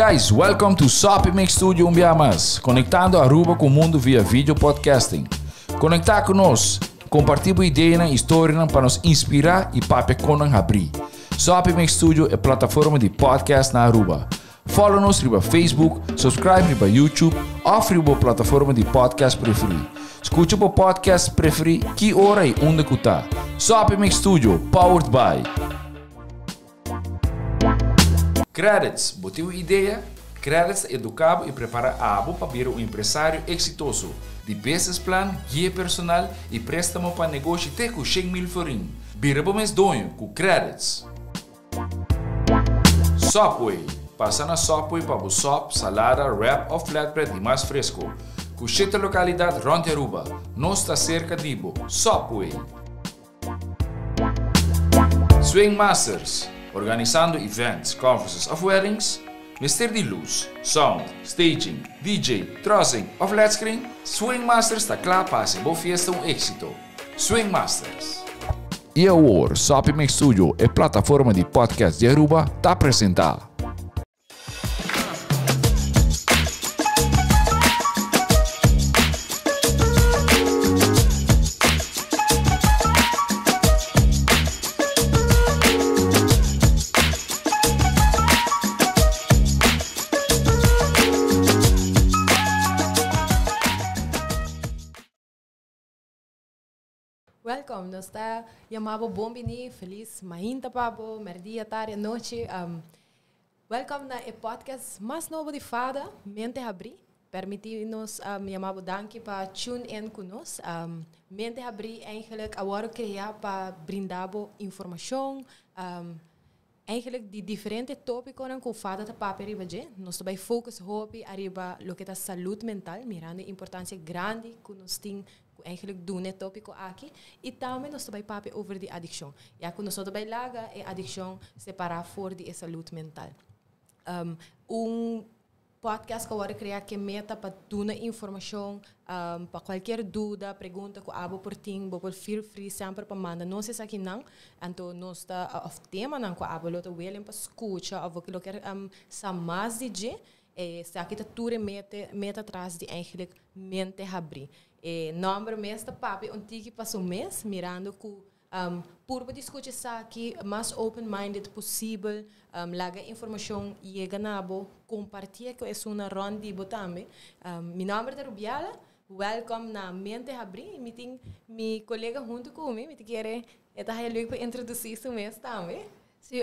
guys, welcome to Soppy Mix Studio un bia mas, conectando Aruba cu mundo via video podcasting. Conecta cu nos, comparti bo ideanan y historianan pa nos inspira y papia con nan habri. Soppy Mix Studio e plataforma di podcast na Aruba. Follow nos riba Facebook, subscribe riba YouTube of riba bo plataforma di podcast preferi. Scucha bo podcast preferi ki ora y unda cu ta. Soppy Mix Studio, powered by. Credits, bo tin un idea? Credits ta educa bo y prepara abo pa bira un empresario exitoso. Di business plan, guia personal y prestamo pa negoshi te cu 100,000 florin. Bira bo mes doño cu Credits. Subway, Pasa na Subway pa bo sop, salada, wrap of flatbread di mas fresco. Cu shete localidad rond di Aruba. Nos ta cerca di bo. Subway! Swing Masters, Organisando events, conferences of weddings? Mester di luz, sound, staging, DJ, trussing of led screen? Swing Masters ta cla pa haci bo fiesta un exito. Swing Masters. Y awor, Soppy Mix Studio, e plataforma di podcast di Aruba, ta presenta. Welcome, nos ta yama bo bon bini, feliz mainta pa bo, merdia, tarde, anochi. Welcome na e podcast mas nobo di FADA, Mente Habrí. Permiti nos yama bo danki pa tune in cu nos. Mente Habrí eigenlijk a wordo crea pa brinda bo informacion, Eigenlijk di diferente topiconan cu fada ta papia riba dje, nos ta bay focus hopi ariba loke ta salud mental, mirando e importancia grandi cu nos tin cu eigenlijk duna e topico aki, y tambe nos ta bay papia over di adiccion, ya cu nos no ta bay laga e adiccion separa for di e salud mental. Un Podcast ku a wòrdu kreá ke meta pa duna informashon pa kualkier duda, pregunta ku abo por tin, bo por feel free semper pa manda nos esakinan. Anto nos ta òf temanan ku abo lo ta willing pa skucha òf bo lo kier sa mas di dje, esaki ta tur e mete meta tras di eigenlijk Mente Habrí. E nòmber mes ta papia un tiki pa su mes mirando ku Purba di skucha esaki mas open minded posibel. Laga e informashon yega na bo, kompartié ku esunnan rònt di bo tambe. Mi nòmber ta Rubiela, wèlkòm na Mente Habrí. Mi tin mi kolega huntu ku mi, mi ta kere e ta haya leuk pa introdusí su mes tambe. Sí,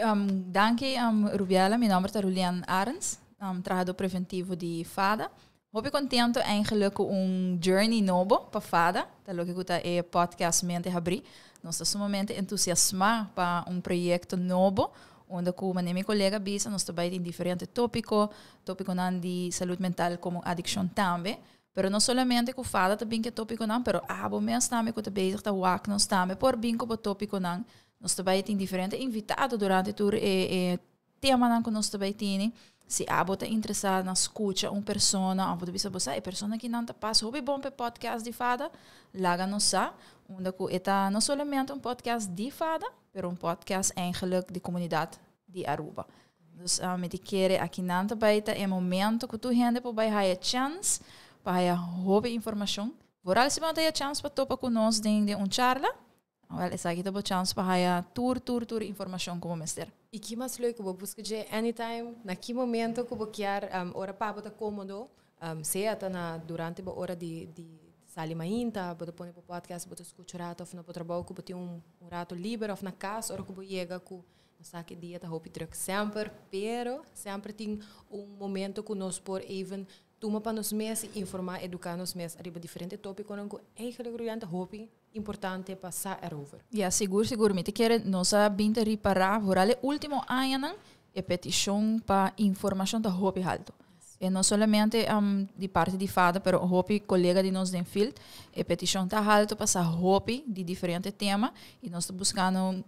danki Rubiela, mi nòmber ta Rulian Arends, trahadó preventivo di FADA. Hopi contento eigenlijk cu un journey nobo pa FADA, ta loke cu ta e podcast Mente Habrí. Nos ta sumamente entusiasma pa un proyecto nobo, unda cu manera mi colega bisa nos ta bay tin diferente topico, topiconan di salud mental como adiccion tambe. Pero no solamente cu FADA ta bin cu e topiconan, pero abo mes tambe cu ta bezig ta wak nos tambe por bin cu bo topiconan. Nos ta bay tin diferente invitado durante tur e e Temanan ku nos ta bai tini, si abo ta interesá na skucha un persona òf bo ta bisa bo sa e persona kinan ta pas hopi bon pa e podcast di fada, laga nos sa, unda ku e ta no solamente un podcast di fada, pero un podcast eigenlijk di komunidat di Aruba. Dus mi ta kere akinan ta bai ta e momento ku tur hende por bai haya chèns pa haya hopi informashon. Vooral si bo no ta haya chèns pa topa ku nos den un charla, Wel, esaki ta bo chans pa haya tur, tur, tur informacion cu bo mester. Y ki mas leuk cu bo busca dje anytime, na ki momento cu bo kier, ora pa bo ta comodo, sea ta na durante bo ora di di sali mainta, bo ta pone bo podcast, bo ta scucha rato of na bo trabou cu bo tin un rato liber of na cas ora cu bo yega cu nos sa cu e dia ta hopi druk semper, pero semper tin un momento cu nos por even tuma pa nos mes y informa, educa nos mes ariba diferente topiconan cu eigenlijk Ruyan ta hopi importante pa sa erover. Ya, sigur, sigur. Mi ta kere nos a bin ta ripará, vooral e último añanan, e petishon pa informashon ta hopi haltu. E no solamente di parti di fada, pero hopi kolega di nos den field, e petishon ta haltu pa sa hopi di diferente tema i nos ta buskando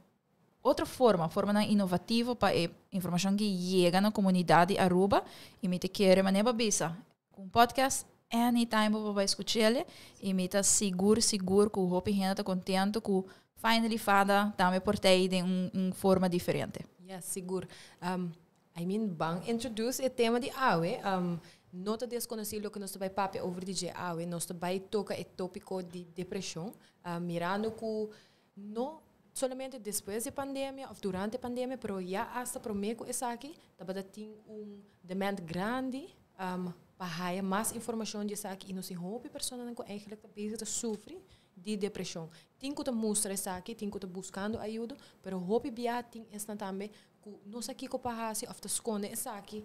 otro forma, formanan inovativo pa e informashon ki yega na komunidat di Aruba i mi ta kere manera bo a bisa, ku un podcast anytime bo por bai skuch'el i mi ta sigur sigur ku hopi hende ta kontento ku finally fada tambe por ta ei den un forma diferente. Yes, sigur. I mean, ban introduce e tema di awe. No ta desconoci loke nos ta bay papia over di dje awe. Nos ta bay toca e topico di depresion. Mirando cu no solamente despues di pandemia of durante pandemia, pero ya hasta prome cu esaki, tabata tin un demand grandi pa haya mas informacion di esaki y nos tin hopi personanan cu eigenlijk ta bezig ta sufri di depresion. Tin cu ta mustra esaki, tin cu ta buscando ayudo, pero hopi bia tin esnan tambe cu no sa kico pa haci of ta sconde esaki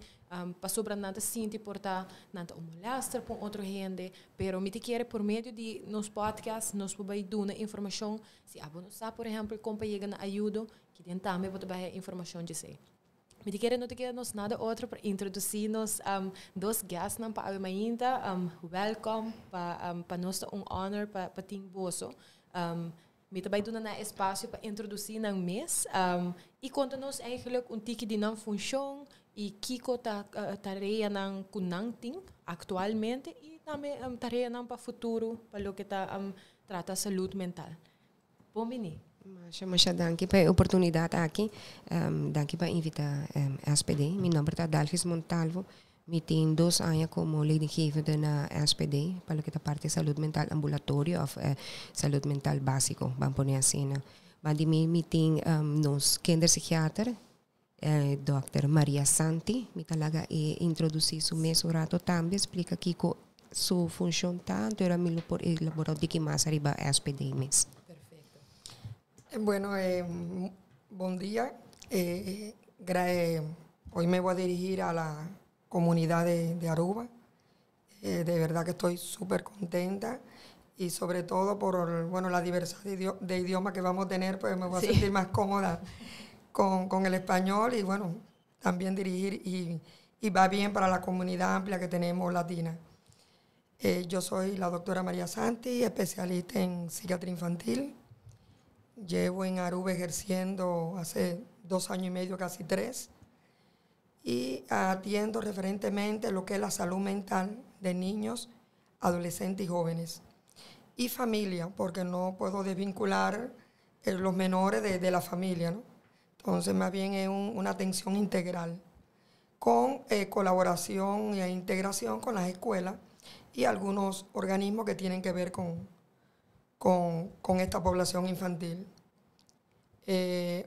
pasobra nan ta sinti por ta nan ta un molester pa un otro hende. Pero mi ta kere por medio di nos podcast nos por bay duna informacion. Si abo no sa por ehempel con pa yega na ayudo, kiden tambe bo ta bay haya informacion djesey. Mi ta kere no ta keda nos nada otro pa introduci nos dos guestnan pa awe mainta. Welcome, pa nos ta un honor pa tin boso. Mi ta bai duna nan espacio pa introduci nan mes y conta nos eigenlijk un tiki di nan funcion y kico ta tareanan cu nan tin actualmente y tambe tareanan pa futuro pa loke ta trata salud mental. Bon bini. Masha, masha danki pa e oportunidad aki. Danki pa invita SPD. Mi nomber ta Dalgis Montalvo. Mi tin dos aña como leidinggevende na SPD pa loke ta parti salud mental ambulatorio of salud mental basico, ban pone asina. Ban di mi, mi tin nos kinderpsychiater, Dòkter Maria Santi. Mi ta laga e introduci su mes un rato tambe, splica kico su funcion ta, anto era mi lo por elabora un tiki mas ariba SPD mes. Perfecto. Bueno, bon dia. Hoy me voy a dirigir a la comunidad de Aruba. De verdad que estoy súper contenta y sobre todo por, bueno, la diversidad de idiomas que vamos a tener, pues me voy a sentir más cómoda con el español y, bueno, también dirigir y va bien para la comunidad amplia que tenemos latina. Yo soy la doctora María Santi, especialista en psiquiatría infantil. Llevo en Aruba ejerciendo hace 2 años y medio, casi 3, y atiendo referentemente lo que es la salud mental de niños, adolescentes y jóvenes. Y familia, porque no puedo desvincular los menores de la familia, ¿no? Entonces, más bien es una atención integral, con colaboración e integración con las escuelas y algunos organismos que tienen que ver con esta población infantil.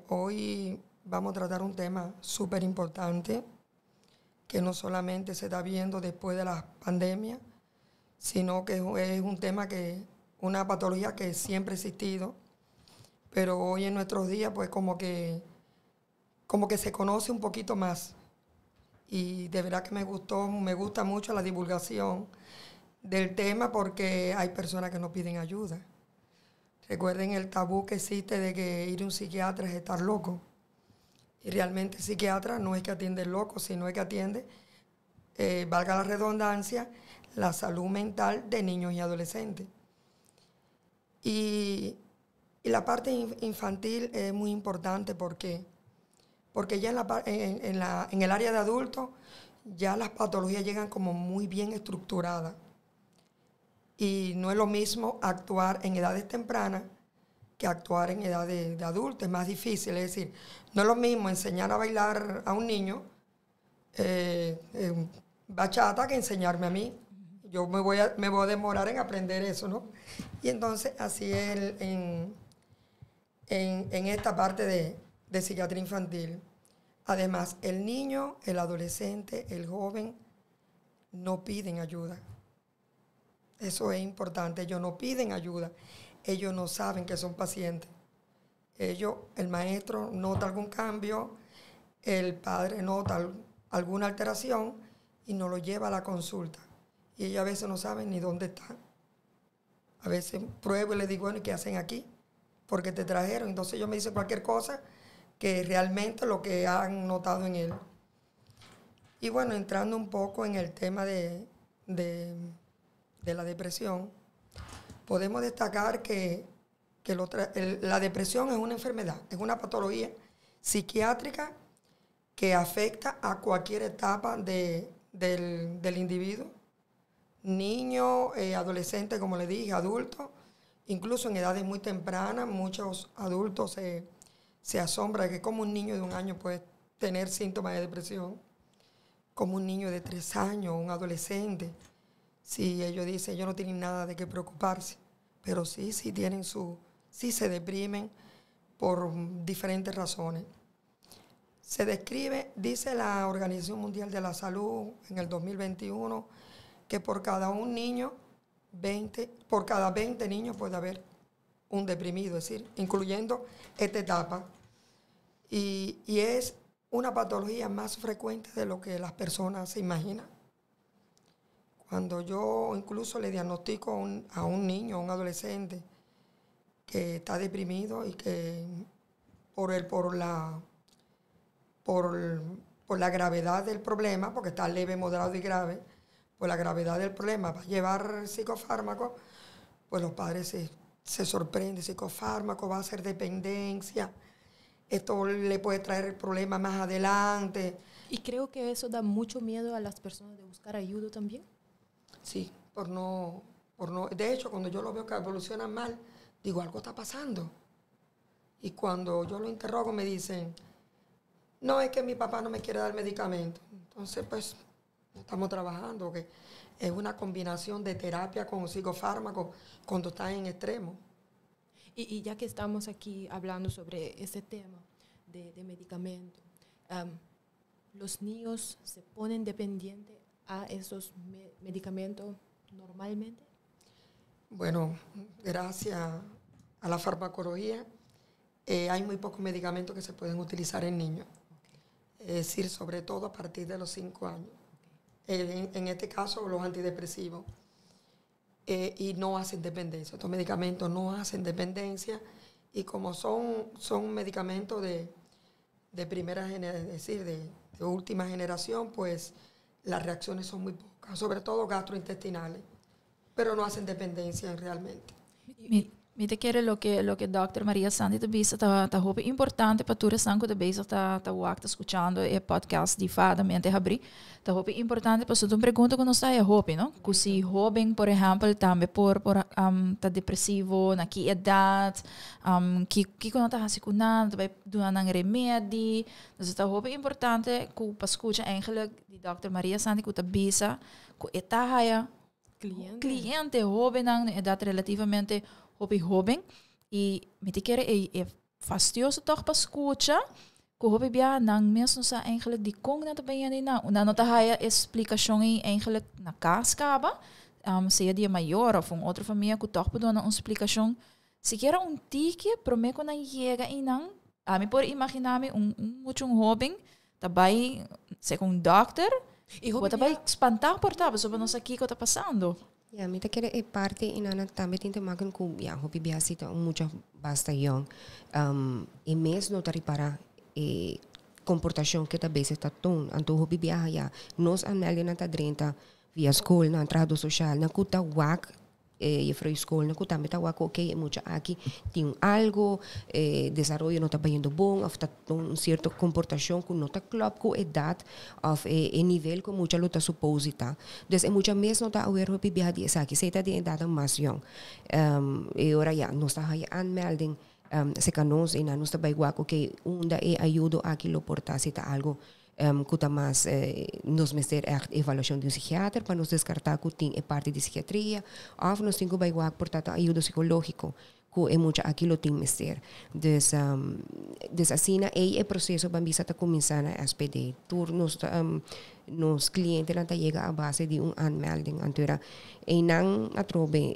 Hoy vamos a tratar un tema súper importante que no solamente se está viendo después de la pandemia, sino que es un tema que, una patología que siempre ha existido, pero hoy en nuestros días pues como que se conoce un poquito más. Y de verdad que me gustó, me gusta mucho la divulgación del tema porque hay personas que no piden ayuda. Recuerden el tabú que existe de que ir a un psiquiatra es estar loco. Y realmente el psiquiatra no es que atiende el loco, sino es que atiende, valga la redundancia, la salud mental de niños y adolescentes. Y la parte infantil es muy importante porque ya en, la, en, la, en el área de adultos ya las patologías llegan como muy bien estructuradas. Y no es lo mismo actuar en edades tempranas que actuar en edad de adulto. Es más difícil. Es decir, no es lo mismo enseñar a bailar a un niño bachata que enseñarme a mí. Yo me voy a demorar en aprender eso, ¿no? Y entonces así es en esta parte de psiquiatría infantil. Además, el niño, el adolescente, el joven no piden ayuda. Eso es importante. Ellos no piden ayuda. Ellos no saben que son pacientes. Ellos, el maestro nota algún cambio, el padre nota alguna alteración y no lo lleva a la consulta. Y ellos a veces no saben ni dónde están. A veces pruebo y le digo: "Bueno, ¿y qué hacen aquí? ¿Por qué te trajeron?". Entonces ellos me dicen cualquier cosa que realmente lo que han notado en él. Y bueno, entrando un poco en el tema de la depresión, podemos destacar que la depresión es una enfermedad, es una patología psiquiátrica que afecta a cualquier etapa del individuo, niño, adolescente, como le dije, adulto, incluso en edades muy tempranas. Muchos adultos se asombran de que como un niño de 1 año puede tener síntomas de depresión, como un niño de 3 años, un adolescente. Si ellos dicen, ellos no tienen nada de qué preocuparse, pero sí, sí tienen su, sí se deprimen por diferentes razones. Se describe, dice la Organización Mundial de la Salud en el 2021, que por cada un niño, 20, por cada 20 niños puede haber un deprimido, es decir, incluyendo esta etapa. Y es una patología más frecuente de lo que las personas se imaginan. Cuando yo incluso le diagnostico a un niño, a un adolescente que está deprimido y que por la gravedad del problema, porque está leve, moderado y grave, por la gravedad del problema va a llevar psicofármaco, pues los padres se sorprenden: psicofármaco va a hacer dependencia, esto le puede traer problemas más adelante. Y creo que eso da mucho miedo a las personas de buscar ayuda también. Sí, por no, de hecho, cuando yo lo veo que evoluciona mal, digo: "Algo está pasando". Y cuando yo lo interrogo me dicen: "No, es que mi papá no me quiere dar medicamento". Entonces, pues, no estamos trabajando, que es una combinación de terapia con psicofármaco cuando está en extremo. Y ya que estamos aquí hablando sobre ese tema de medicamento, ¿los niños se ponen dependientes a esos medicamentos normalmente? Bueno, gracias a la farmacología, hay muy pocos medicamentos que se pueden utilizar en niños. Es decir, sobre todo a partir de los 5 años. En este caso, los antidepresivos. Y no hacen dependencia. Estos medicamentos no hacen dependencia y como son medicamentos de primera generación, es decir, de última generación, pues las reacciones son muy pocas, sobre todo gastrointestinales, pero no hacen dependencia realmente. Mi ta kere loke Dr. Maria Santi ta bisa ta hopi importante pa tur esnan ku ta bezig ta wak, ta skuchando e podcast di Fada Mente Habri. Ta hopi importante pa un pregunta ku nos ta hopi, no? Ku si hóben, por ehèmpel, tambe por ta depresivo, na ki edat, ki ku nan ta hasi ku nan, tambe duna nan remedi. Dus ta hopi importante ku pa skucha eigenlijk di Dr. Maria Santi ku ta bisa ku e ta haya cliente. Cliente hóben na edat relativamente hopi hóben i mi ta kere e fastioso toch pa skucha ku hopi bia nan mes no sa eigenlijk di kon nan ta bin na nan no ta haya eksplikashon i eigenlijk na kas kaba, sea di mayor òf un otro famia ku toch por duna un eksplikashon sikiera un tiki promé ku nan yega i nan ami por imaginá mi un mucho un hóben ta bai serka un dòkter I bo hopi ta bai spantá por ta, pasobra no sa kiko ta pasando. Ja, mi ta kere e parte einan tambe tin te maken ku, ja, hopi bia si ta un mucha basta jong. E mes no ta ripará e komportashon ku ta bezig ta toon. Anto hopi biaha, ja, nos aanmeldingen ta drenta via skol, na trahadó sosial, na ku ta wak juffrouw school na ku tambe ta wak, oké, e mucha aki tin algo, desaroyo no ta bayendo bon, òf ta un sierto komportashon ku no ta klop ku edat, òf e nivel ku mucha lo ta suppose ta. Dus e mucha mes no ta aware hopi biaha di esaki, esei ta di edat mas jong. E ora, ja, nos ta haya aanmelding serka nos i nos ta bai wak, oké, unda e ayudo aki lo por ta, si ta algo ku ta mas nos mester echt evaluashon di un psikiater pa nos deskartá ku tin e parti di psikiatria, òf nos tin ku bai wak por ta ayudo psikológiko ku e mucha aki lo tin mester. Dus asina e proseso ban bisa ta kuminsá na SPD. Tur nos klientenan ta yega a base di un aanmelding. Anto era einan atrobe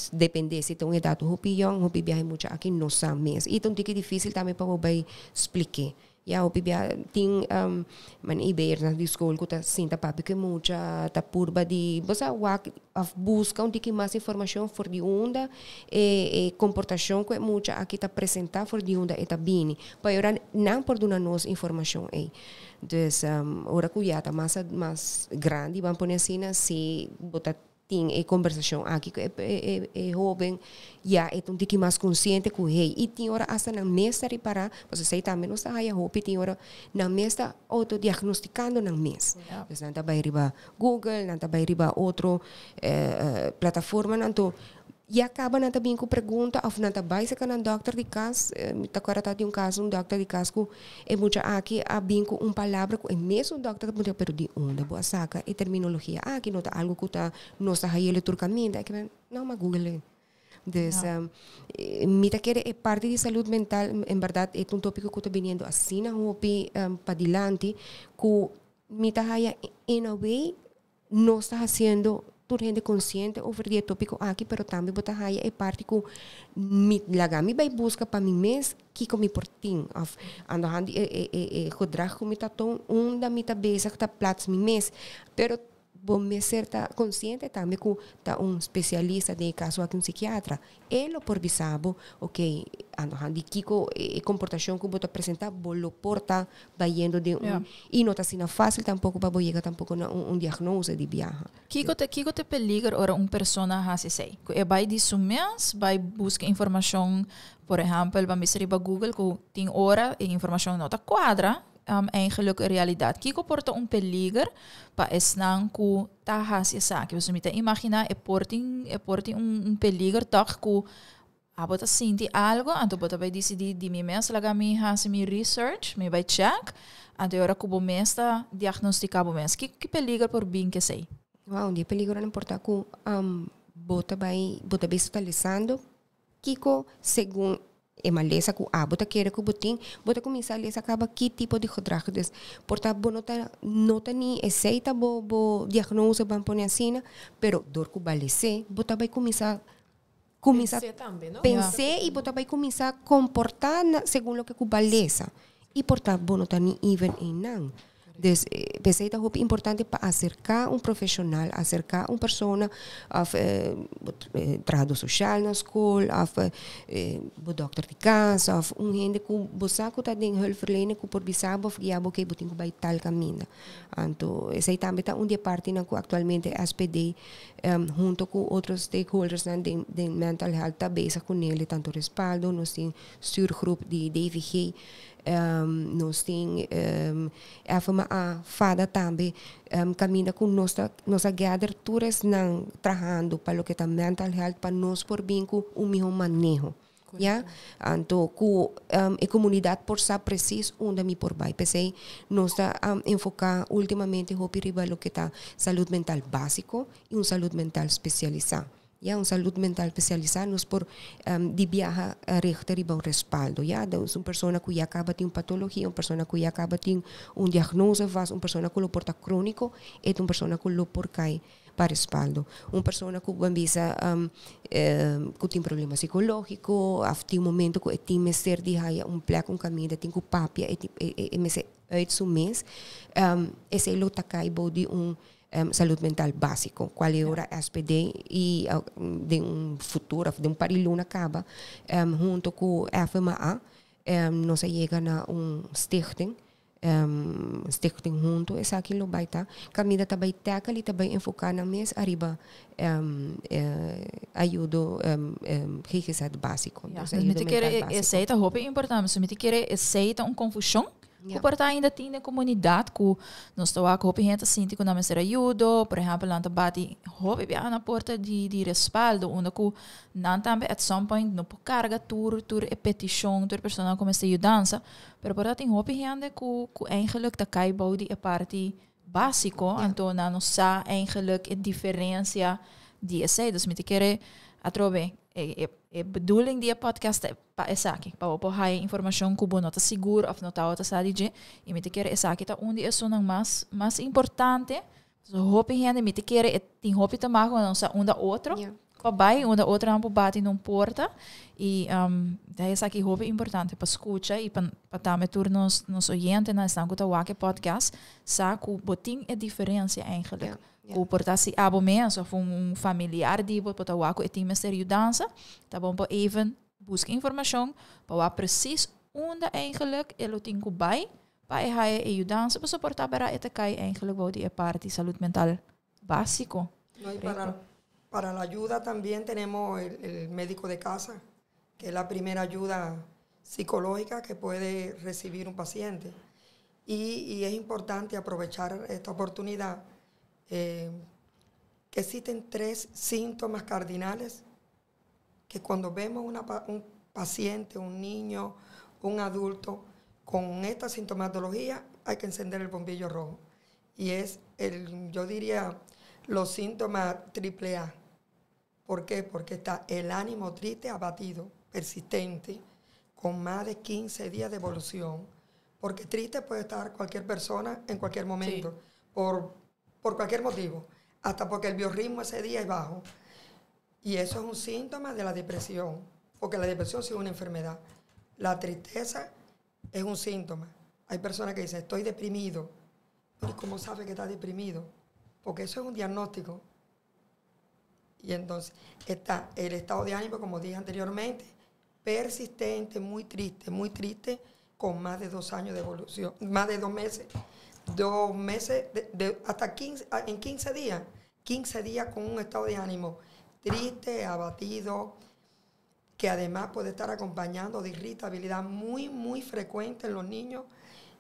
depende si ta un edat hopi jong, hopi biaha mucha aki no sa mes. I ta un tiki difísil tambe pa bo bai splike. Ja, hopi bia tin man IB'er na di skol ku ta sinta papia ku mucha, ta purba di bo sa wak òf buska un tiki mas informashon for di unda e komportashon ku e mucha aki ta presentá, for di unda e ta bini. Pa ora nan por duna nos informashon ei. Dus ora ku ya ta mas grandi, ban pone asina, si bo ta tin e kombersashon aki ku e hóben, ya e ta un tiki mas konsiente ku hey, i tin ora hasta nan mes ta ripará, pasobra esei tambe nos ta haya hopi, tin ora nan mes ta autodiagnostikando nan mes. Dus nan ta bai riba Google, nan ta bai riba otro plataformanan, anto. Ya caba nan ta bin cu pregunta of nan ta bay cerca nan dokter di cas. Mi ta acorda ta di un caso, un dokter di cas cu e mucha aki a bin cu un palabra cu e mesun dokter ta puntra, pero di unda bo a saca e terminologia aki? No ta algo cu ta nos ta hayele tur caminda. Aki men, no, ma google. Dus mi ta kere e parti di salud mental en berdad e ta un topico cu ta biniendo asina hopi padilanti cu mi ta haya in a way nos ta haciendo tur hende consciente over di e topico aki, pero tambe bo ta haya e parti cu mi laga mi bay busca pa mi mes kico mi por tin of aan de hand di e gedrag cu mi ta toon unda mi ta bezig ta plaats mi mes. Pero bo mester ta consciente tambe cu ta un specialista, den e caso aki un psikiatra, e lo por bisa bo, ok, aan de hand di kico e comportacion cu bo ta presenta, bo lo por ta bayendo den un, y no ta asina facil tampoco pa bo yega tampoco na un diagnose di biaha. Kico ta, kico ta e peliger ora un persona haci esey? Cu e bay di su mes, bay busca informacion, por ehempel, ban bisa riba Google cu tin ora e informacion no ta cuadra, eigenlijk e realidad. Kico por ta un peliger pa esnan cu ta haci esaki? Pasobra mi ta imagina e por tin, e por tin un, un peliger toch cu abo ta sinti algo, anto bo ta bay dicidi di mi mes laga mi haci mi research, mi bay check, anto e ora cu bo mes ta diagnostica bo mes. Ki, ki peliger por bin cu esey? Wow, di e peligronan por ta cu bo ta bay, bo ta bes ta lesando kico segun e malesa ku abo ta kere ku bo tin, bo ta kuminsá lesa kaba ki tipo di gedrag. Dus por ta bo no ta no ta ni esei ta bo bo diagnose ban pone asina, pero dor ku ba les'é bo ta bai kuminsá kuminsá Pens'é tambe, no? pens'é i bo ta bai kuminsá komportá na segun loke ku ba lesa. I por ta bo no ta ni even einan. Dus p'esei ta hopi importante pa aserká un profeshonal, aserká un persona òf trahadó soshal na skol òf bo dòkter di kas òf un hende ku bo sa ku ta den hulpverlening ku por bisa bo òf guia bo, okey bo tin ku bai tal kaminda. Anto esei tambe ta un di e partinan ku aktualmente SPD hunto ku otro stakeholdersnan den den mental health ta bezig kuné, tantu Respaldo, nos tin stuurgroep di DVG. Nos tin FMA, FADA tambe, caminda cu nos ta nos a gather tur esnan trahando pa loke ta mental health pa nos por bin cu un miho maneho. Ya? Anto cu e comunidad por sa precies unda mi por bay. P'esey nos ta enfoca ultimamente hopi riba loke ta salud mental basico y un salud mental specialisa. Ya, un salud mental spesialisá nos por di biaha richt riba un respaldo. Ya, dus un persona ku ya kaba tin un patologia, un persona ku ya kaba tin un diagnose vast, un persona ku lo por ta króniko, e ta un persona ku lo por kai pa respaldo. Un persona ku ban bisa ku tin problema sikológiko òf tin un momento ku e tin mester di haya un plek, un kaminda, tin ku papia, e e mester uit su mes, esei lo ta kai bou di un Salud mental básico, cual e ora SPD y den un futuro of den un par di luna caba hunto cu FMA nos a yega na un stichting, stichting hunto esaki lo bay ta caminda ta bay tackle y ta bay enfoca nan mes ariba ayudo GGZ básico. Ya, mi ta kere esey ta hopi importante, mi ta kere esey ta un confusion. Ku por ta ainda tin den komunidat ku nos ta wak hopi hende ta sinti ku nan mester ayudo, por ehèmpel nan ta bati hopi biaha na porta di di respaldo unda ku nan tambe at some point no por karga tur tur e petishon, tur e personanan ku mester yudansa, pero por ta tin hopi hende ku ku eigenlik ta kai bou di e parti básiko, anto nan no sa eigenlik e diferensia di esei. Dus mi ta kere atrobe e e bedoeling di e podcast ta pa esaki, pa bo por haya informashon ku bo no ta sigur òf no tabata sa di dje, i mi ta kere esaki ta un di esunnan mas mas importante, pasobra hopi hende mi ta kere e tin hopi te maka ku nan sa unda otro pa bai, unda otronan por bati nan porta, i ta esaki hopi importante pa skucha i pa pa tambe tur nos nos oyentenan esnan ku ta wak e podcast sa ku bo tin e diferensia eigenlijk. Ku por ta si abo mes of un familiar di bo por ta wak ku e tin mester yudansa, ta bon pa even buska informashon pa wak presis unda eigenlijk e lo tin ku bai pa e haya e yudansa pasobra por ta bera e ta kai eigenlijk bou di e parti salud mental básiko. No, y para, para la ayuda también tenemos el, el médico de casa, que es la primera ayuda psicológica que puede recibir un paciente. Y, y es importante aprovechar esta oportunidad, eh, que existen tres síntomas cardinales. Que cuando vemos un paciente, un niño, un adulto con esta sintomatología, hay que encender el bombillo rojo. Y es, yo diría, los síntomas triple A. ¿Por qué? Porque está el ánimo triste, abatido, persistente, con más de 15 días de evolución. Porque triste puede estar cualquier persona en cualquier momento, por cualquier motivo, hasta porque el biorritmo ese día es bajo. Y eso es un síntoma de la depresión, porque la depresión sí es una enfermedad. La tristeza es un síntoma. Hay personas que dicen: "Estoy deprimido". ¿Y cómo sabe que está deprimido? Porque eso es un diagnóstico. Y entonces está el estado de ánimo, como dije anteriormente, persistente, muy triste, con más de 2 años de evolución, más de 2 meses, 2 meses, hasta 15, en 15 días, 15 días con un estado de ánimo triste, abatido, que además puede estar acompañado de irritabilidad muy, muy frecuente en los niños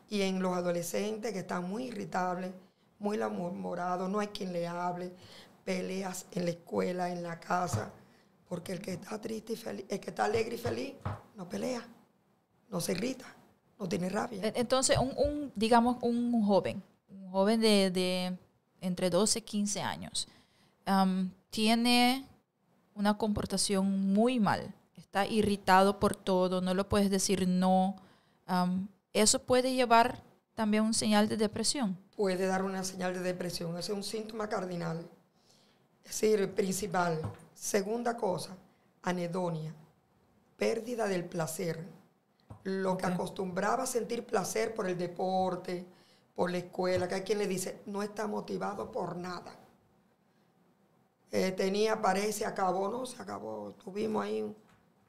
y en los adolescentes, que están muy irritables, muy malhumorados, no hay quien le hable, peleas en la escuela, en la casa, porque el que está triste y feliz, el que está alegre y feliz, no pelea, no se irrita, no tiene rabia. Entonces, digamos, un joven de entre 12 y 15 años, tiene una comportación muy mal, está irritado por todo, no lo puedes decir no. Eso puede llevar también un señal de depresión. Puede dar una señal de depresión, ese es un síntoma cardinal, es decir, principal. Segunda cosa, anhedonia, pérdida del placer. Lo que acostumbraba a sentir placer por el deporte, por la escuela, que hay quien le dice: "No está motivado por nada". Tenía, parece, acabó, no, se acabó, estuvimos ahí,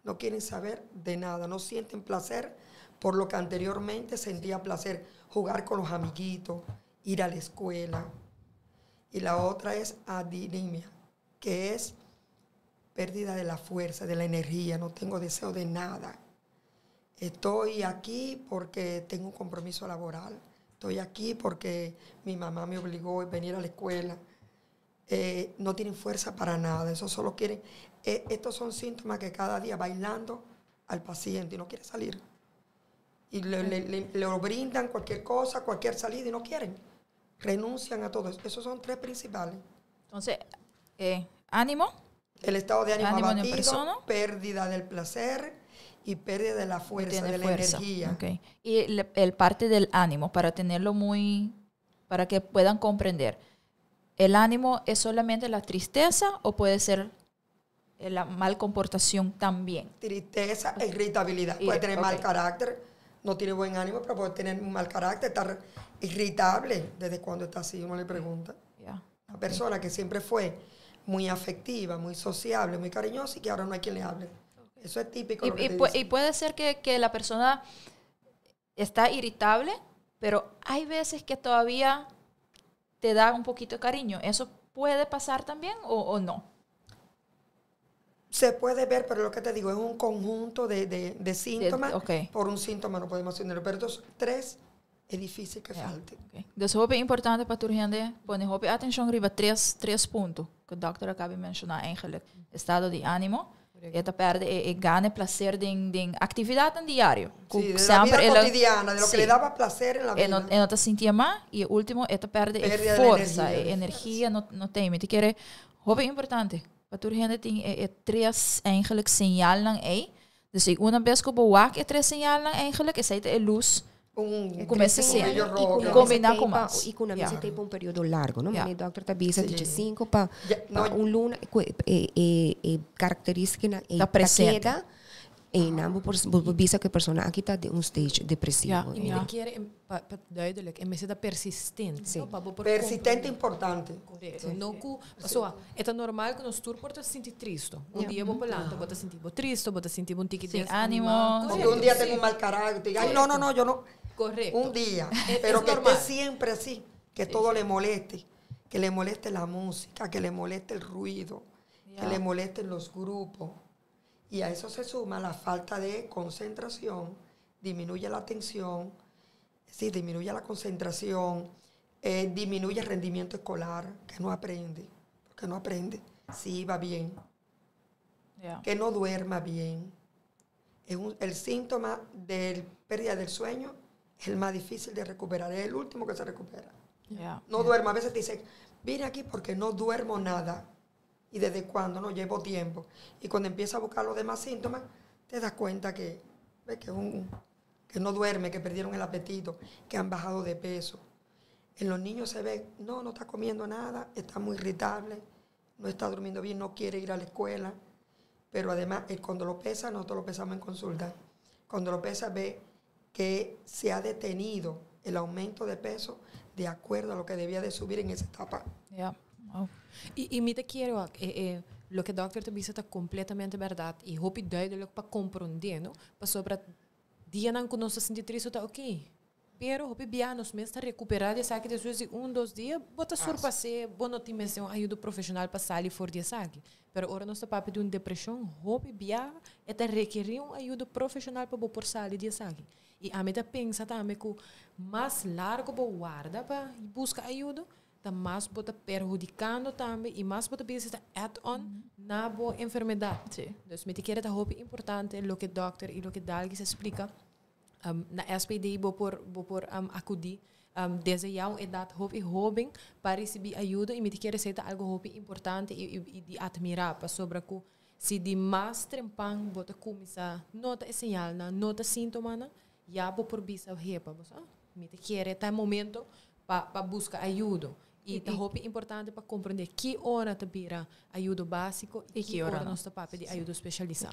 no quieren saber de nada, no sienten placer por lo que anteriormente sentía placer, jugar con los amiguitos, ir a la escuela. Y la otra es adinamia, que es pérdida de la fuerza, de la energía, no tengo deseo de nada. Estoy aquí porque tengo un compromiso laboral, estoy aquí porque mi mamá me obligó a venir a la escuela. No tienen fuerza para nada, eso solo quieren. Estos son síntomas que cada día bailando al paciente y no quiere salir. Y le brindan cualquier cosa, cualquier salida y no quieren. Renuncian a todo eso. Esos son tres principales. Entonces, ánimo. El estado de ánimo, ánimo abatido, pérdida del placer y pérdida de la fuerza, de la energía. Okay. Y el parte del ánimo, para tenerlo muy, para que puedan comprender. ¿El ánimo es solamente la tristeza o puede ser la mal comportación también? Tristeza e irritabilidad. Puede tener mal carácter, no tiene buen ánimo, pero puede tener un mal carácter, estar irritable. ¿Desde cuando está así? Uno le pregunta. Una persona que siempre fue muy afectiva, muy sociable, muy cariñosa y que ahora no hay quien le hable. Eso es típico. Y puede ser que la persona está irritable, pero hay veces que todavía te da un poquito de cariño. ¿Eso puede pasar también o no? Se puede ver, pero lo que te digo es un conjunto de síntomas. Por un síntoma no podemos hacerlo, pero estos tres es difícil que falte. Okay. Dus hopi importante pa tur hende pone hopi atencion riba tres punto cu e dokter a caba di menciona eigenlijk. Estado di animo, e ta perde e gana placer den actividad diario. Sí, de la vida cotidiana, de lo que le daba placer en la vida. E no ta sinti mas y ultimo, e ta perde e forsa, e energia no no tin. Mi ta kere hopi importante pa tur hende tin e tres eigenlijk señalnan ey. Dus un bes cu bo wak e tres señalnan eigenlijk, esey ta e luz un cuminsa ser combina cu mas. Y cu nan yeah. un periodo largo, no? Yeah. Dokter ta bisa di 5 pa un luna e caracteristica e ta presente. E nan por bisa cu e persona aki ta den un stage depresivo. Ja. Y mi kier pa duidelijk, e mester ta persistente. Si. No, pa persistente, importante. Correcto. No cu, so, e normal cu nos tur por ta sinti tristo. Un dia bo lanta, bo ta sinti tristo, bo ta sinti un tiki Sin animo. Porque un día tengo un mal carácter. Ay, no, no, no, yo no. Correcto. Un día. Pero que esté siempre así, que todo le moleste, que le moleste la música, que le moleste el ruido, que le molesten los grupos. Y a eso se suma la falta de concentración, disminuye la atención, sí, disminuye la concentración, disminuye el rendimiento escolar, que no aprende, porque no aprende, sí va bien. Que no duerma bien. Es el síntoma de pérdida del sueño es el más difícil de recuperar, es el último que se recupera. No duermo. A veces te dicen, vine aquí porque no duermo nada. ¿Y desde cuándo? No llevo tiempo. Y cuando empiezas a buscar los demás síntomas, te das cuenta que, ves que, que no duerme, que perdieron el apetito, que han bajado de peso. En los niños se ve, no, no está comiendo nada, está muy irritable, no está durmiendo bien, no quiere ir a la escuela. Pero además, cuando lo pesa, nosotros lo pesamos en consulta, cuando lo pesa ve que se ha detenido el aumento de peso de acuerdo a lo que debía de subir en esa etapa. Wow. Y mi ta kere, loke dokter ta bisa ta completamente berdad. Y hopi duidelijk pa comprende, no? Pasobra dianan cu nos ta sinti tristo ta ok. Pero hopi bia nos mes ta recupera di esaki despues di un, dos dia, bo ta surpas'e, bo no tin mester un ayudo profesional pa sali for di esaki. Pero ora nos ta papia di un depresion, hopi bia e ta rekeri un ayudo profesional pa bo por sali di esaki. Y ami ta pensa tambe cu mas largo bo warda pa busca ayudo, ta mas bo ta perhudicando tambe y mas bo ta bisa ta add-on na bo enfermedad. Dus mi ta kere ta hopi importante loke dokter y loke Dalgis a splica. Na SPD bo por acudi desde ya un edad hopi hoben pa ricibi ayuda y mi ta kere esey ta algo hopi importante y di admira pasobra cu si di mas trempan bo ta cuminsa nota e señalnan, nota sintomanan, ya bo por bisa hepa, bo sa, mi ta kere ta momento pa busca ayudo. Y ta hopi importante pa comprende ki ora ta bira ayudo basico y ki ora nos ta papia di ayudo specialisa.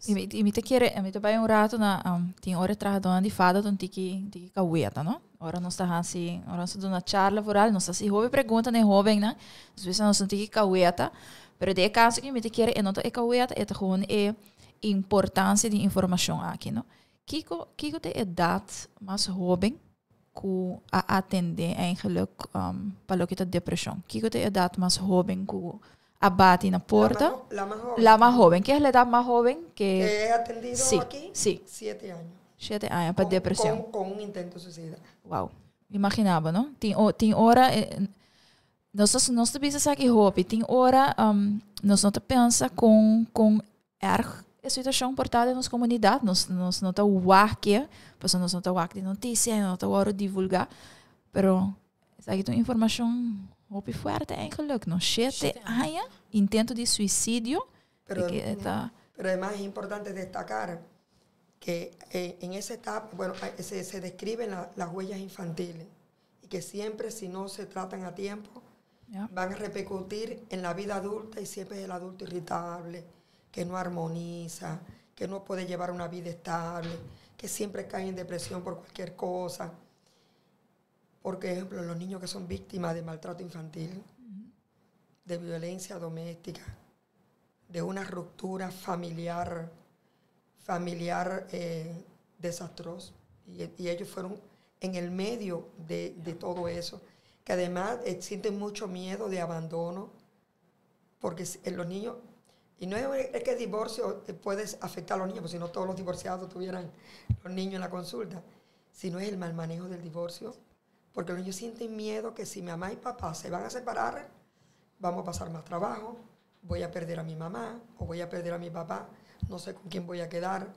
Y mi ta kere, mi ta bay un rato na tin ora trahador di FADA un tiki tiki kaweta, no? Ora nos ta hasi, ora nos ta na charla vooral, nos ta hasi hopi pregunta na hoben, no? Dus nos un tiki kaweta, pero den e caso cu mi ta kere e no ta e kaweta, e ta gewoon e importancia di informacion aki, no? Kiko ta e edad mas hoben cu a atende eigenlijk pa loke ta depresion? Kiko ta e edad mas hoben cu a bati na porta? La más joven. La mas joven. ¿Qué es la edad más joven que Que he atendido aquí? 7 años. 7 aña pa depresion. Con un intento suicida. Wow. Imagina bo, no? Tin ora, nos ta bisa esaki hopi, tin ora nos no ta pensa con erg e situacion por ta den nos comunidad, nos no ta wak, pues nos no ta wak di noticia, no ta wak divulga, pero esaki ta un informacion hopi fuerte eigenlijk, no? 7 aña, intento di suicidio, Pero, cu ta, pero además es importante destacar que en esa etapa, bueno, se describen las huellas infantiles y que siempre, si no se tratan a tiempo, van a repercutir en la vida adulta y siempre es el adulto irritable, que no armoniza, que no puede llevar una vida estable, que siempre cae en depresión por cualquier cosa. Por ejemplo, los niños que son víctimas de maltrato infantil, de violencia doméstica, de una ruptura familiar desastrosa. Y ellos fueron en el medio de todo eso, que además sienten mucho miedo de abandono, porque los niños, y no es que el divorcio puede afectar a los niños, porque si no todos los divorciados tuvieran los niños en la consulta, sino es el mal manejo del divorcio, porque los niños sienten miedo que si mamá y papá se van a separar, vamos a pasar más trabajo, voy a perder a mi mamá o voy a perder a mi papá, no sé con quién voy a quedar.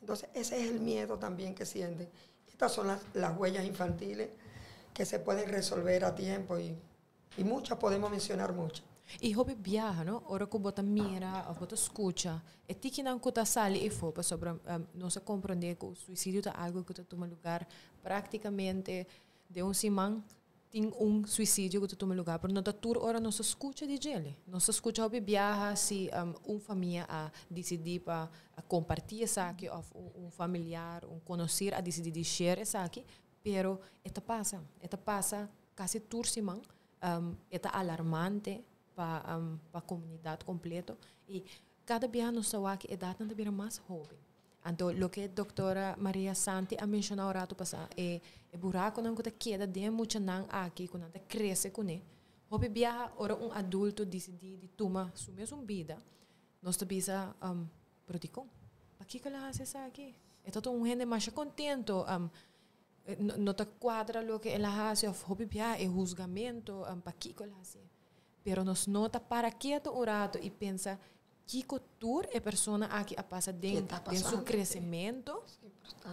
Entonces, ese es el miedo también que sienten. Estas son las huellas infantiles que se pueden resolver a tiempo y muchas, podemos mencionar muchas. Y hopi biaha, no? Ora cu bo ta mira, of bo ta scucha, e tikinan cu ta sali afo, pasobra nos a comprende cu suicidio ta algo cu ta tuma lugar practicamente den un siman tin un suicidio cu ta tuma lugar, pero no ta tur ora nos ta scucha di dje. Nos ta scucha hopi biaha si un famia a dicidi pa a comparti esaki of un familiar, un conoci a dicidi di share esaki, pero e ta pasa casi tur siman, e ta alarmante pa comunidad completo y cada biaha nos ta wak edad nan ta bira mas hoben. Anto, loke doctora Maria Santi a menciona un rato pasa, e buraconan cu ta keda den muchanan aki, cu nan ta crece cune. Hopi biaha, ora un adulto dicidi di tuma su mes bida, nos ta bisa, pero dicon, pakico el a haci esaki? E ta un hende mas contento, no ta cuadra loke el a haci, of hopi biaha, e husgamento, pakico el a haci. Pero nos no ta para keto un rato y pensa. Kiko tur e persona aki a pasa Ke ta den su pasando, crecemento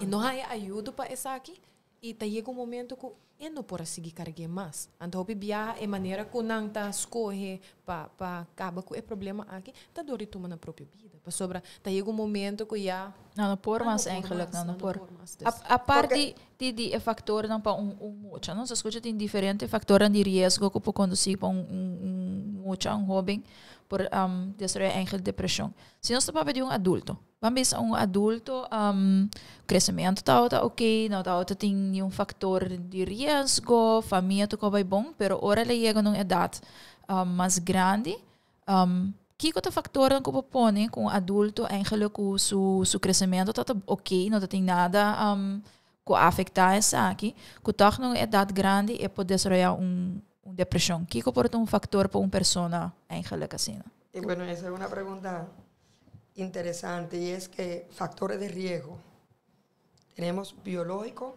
y no hay ayuda pa esaki y ta llega un momento cu e no por sigui carga mas. Anto hopi biaha e manera cu nan ta scoge pa caba cu e problema aki ta door di tuma nan propio bida. Pasobra ta llega un momento cu ya No, no por Ah, no mas por eigenlijk, mas, no, no no por. por mas. Aparte di factornan pa un mucha, no? Scucha, tin diferente factornan di riesgo cu por conduci pa un mucha, un hoben, por desaroya eigenlijk depresion. Si nos ta papia di un adulto, ban bisa un adulto, crecemento ta ok, no ta tin ningun factor di riesgo, famia tur bay bon, pero ora el a yega na un edad mas grandi, kico ta factor cu por pone cu un adulto eigenlijk cu su crecemento ta ok, no tin nada cu afecta esaki, cu toch na un edad grandi e por desaroya un depresion? Kico por ta un factor pa un persona eigenlijk asina? Y bueno, esa es una pregunta interesante y es que factores de riesgo tenemos biológico,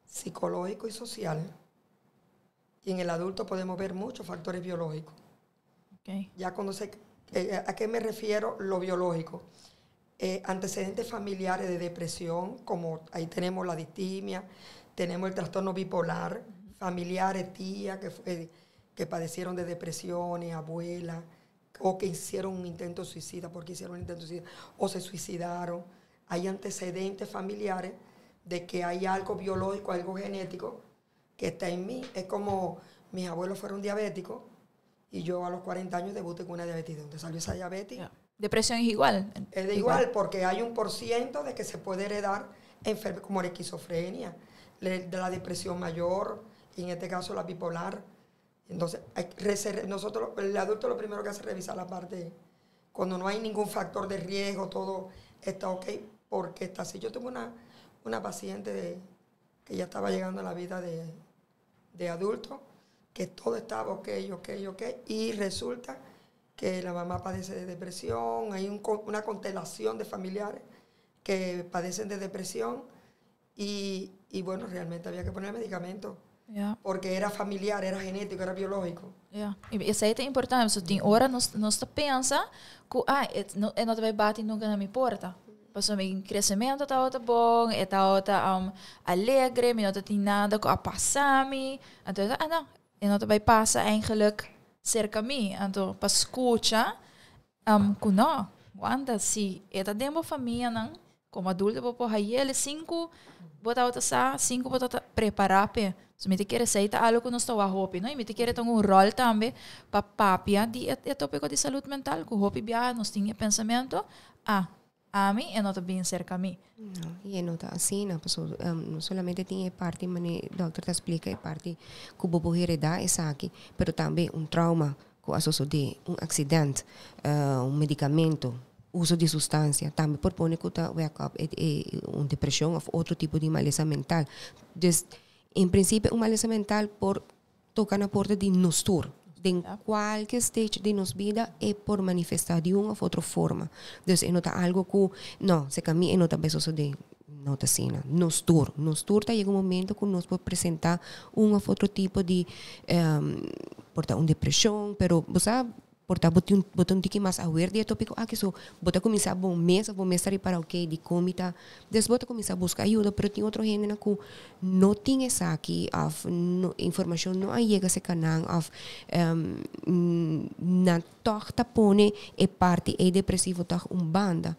psicológico y social. Y en el adulto podemos ver muchos factores biológicos. Ya cuando se, ¿a qué me refiero lo biológico? Antecedentes familiares de depresión, como ahí tenemos la distimia, tenemos el trastorno bipolar, familiares, tías que padecieron de depresiones, abuelas, o que hicieron un intento suicida, porque hicieron un intento suicida, o se suicidaron. Hay antecedentes familiares de que hay algo biológico, algo genético que está en mí. Es como mis abuelos fueron diabéticos y yo a los 40 años debuté con una diabetes. ¿De dónde salió esa diabetes? Depresión es igual. Es de igual, porque hay un por ciento de que se puede heredar enfermedades como la esquizofrenia, de la depresión mayor, y en este caso la bipolar. Entonces, nosotros, el adulto lo primero que hace es revisar la parte, cuando no hay ningún factor de riesgo, todo está ok, porque está así. Yo tuve una paciente que ya estaba llegando a la vida de adulto, que todo estaba ok, y resulta que la mamá padece de depresión, hay una constelación de familiares que padecen de depresión, y bueno, realmente había que poner medicamento, porque era familiar, era genético, era biológico. Ja. Y esey ta importante, so tin ora nos ta pensa cu ah, e no ta bay bati nunca na mi porta. Paso mi crecemento ta bon, e ta alegre, mi no tin nada cu a pasa mi. Anto, ah no, e no ta bay pasa eigenlijk cerca mi. Anto, pa scucha, cu no, wanda si e ta den bo famia nan, como adulto bo por hayele cinco bota outra sa cinco bota ta prepara pe. So mi ta kere esey ta algo cu nos ta hopi, no? Y mi ta kere tin un rol tambe pa papia di e topico di salud mental, cu hopi bia nos tin e pensamento, ah, ami e no ta bin cerca mi. No, y no ta asina, no, so, no solamente tin e parti, manera doctor ta explica, e parti cu bo por hereda esaki, pero tambe un trauma, cu a sucede, un accidente, un medicamento, uso di sustancia, tambe por pone cu ta wake up e un depresion of otro tipo di malesa mental. Dus, en principio, un malesa mental por toca na porta di nos tur. Den cualkier stage di nos bida e por manifesta di un of otro forma. Dus e no ta algo cu, no, cerca mi e no ta bay sucede. No ta asina. Nos tur ta yega un momento cu nos por presenta un of otro tipo di por ta un depresion, pero bo por ta bo ta un tiki mas aware di e topico aki, so bo ta cuminsa bo mes, bo mes para ok, di con mi ta, des bo ta cuminsa busca ayudo, pero tin otro hende na cu no tin esaki of no, informacion no a yega cerca nan of nan toch ta pone e parti e depresivo toch un banda.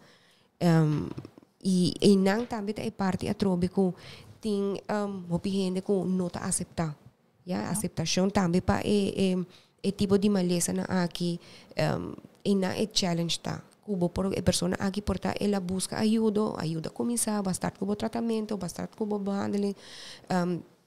Y nan tambe ta e parti atrobe cu tin hopi hende cu no ta acepta. Ja, aceptacion tambe pa e tipo di malesa na aki e na e challenge ta. Cu bo por e persona aki por ta el a busca ayudo, ayuda cuminsa, bo a start cu bo tratamento, bo a start cu bo behandeling.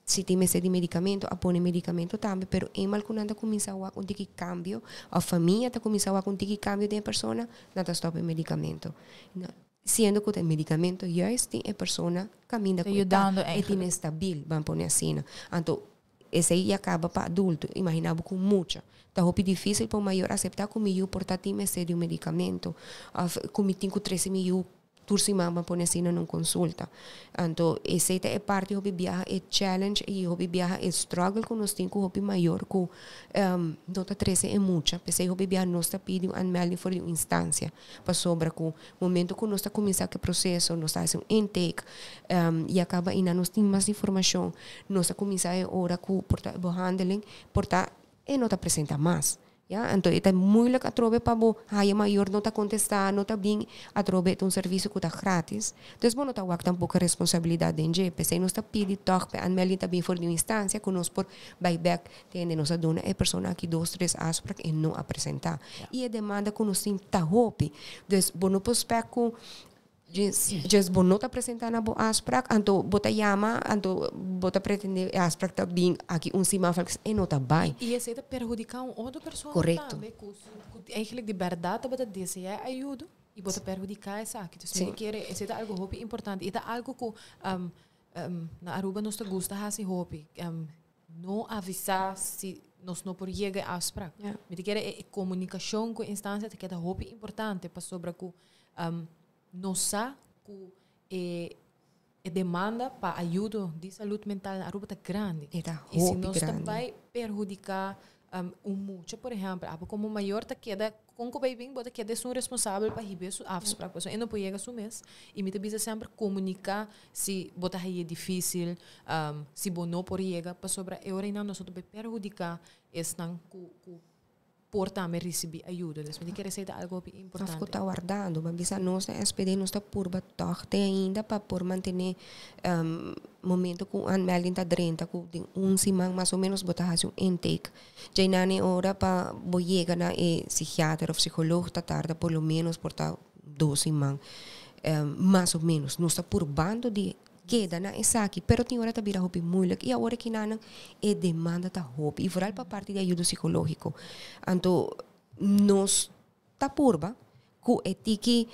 Si tin mester di medicamento, a pone medicamento tambe, pero eenmaal cu nan ta cuminsa wak un tiki cambio, a famia ta cuminsa wak un tiki cambio di persona, nan ta stop e medicamento. No, siendo cu e medicamento juist tin e persona caminda Ta ayudando e eigenlijk. tin stabil, ban pone asina. Anto, esey a caba pa adulto, imagina bo cu mucha. Ta hopi dificil pa mayor acepta cu mi yiu por ta tin mester di un medicamento, of cu mi tin cu trece mi yiu Tur siman ban pone asina na un consulta. Anto esey ta e parti hopi biaha e challenge y hopi biaha e struggle cu nos tin cu hopi mayor cu no ta trece e mucha. P'esey hopi biaha nos ta pidi un aanmelding for di un instancia. Pasobra cu momento cu nos ta cuminsa cu e proceso, nos ta haci un intake y a caba eynan nos tin mas informacion, nos ta cuminsa e ora cu por ta e behandeling, por ta e no ta presenta mas. Ya, anto e ta moeilijk atrobe pa bo haya mayor no ta contesta, no ta bin, atrobe e ta un servicio cu ta gratis. Dus bo no ta wak tampoco responsabilidad den dje. P'esey nos ta pidi toch p'e aanmelding ta bin for di un instancia cu nos por bay bek tende nos a duna e persona aki dos, tres afspraak e no a presenta. Y e demanda cu nos tin ta hopi. Dus bo no por spek cu Djes bo no ta presenta na bo afspraak, anto bo ta yama, anto bo ta pretende e afspraak ta bin aki un siman of e no ta bai. Y esey ta perhudica un otro persona tambe cu eigenlijk di berdad tabata desea e ayudo y bo ta perhudica esaki. Dus mi kere esey ta algo hopi importante y ta algo cu na Aruba nos ta gusta haci hopi. No avisa si nos no por yega e afspraak. Mi ta kere e comunicacion cu e instancia ta keda hopi importante pasobra cu nos sa cu e e demanda pa ayudo di salud mental na Aruba ta grandi. E ta Y si hopi nos ta grandi. bay perhudica un mucha, por ehempel, abo como mayor ta keda con cu bay bin, bo ta keda esun responsabel pa hiba su afspraak, pasobra e no por yega su mes. Y mi ta bisa semper comunica si bo ta haye dificil, si bo no por yega, pasobra e ora einan nos ta bay perhudica esnan cu por tambe ricibi ayuda. Dus mi ta kere esey ta algo hopi Of cu importante. ta wardando. Bo bisa nos na SPD nos ta purba toch te ainda pa por mantene momento cu un aanmelding ta drenta cu den un siman mas o menos bo ta haci un intake. Djainan e ora pa bo yega na e psichiater of psicoloog ta tarda por lo menos por ta dos siman mas o menos. Nos ta purbando di keda na esaki, pero tin ora ta bira hopi moeilijk y awor kinanan e demanda ta hopi y vooral pa parti di ayudo psicologico. Anto nos ta purba cu e tiki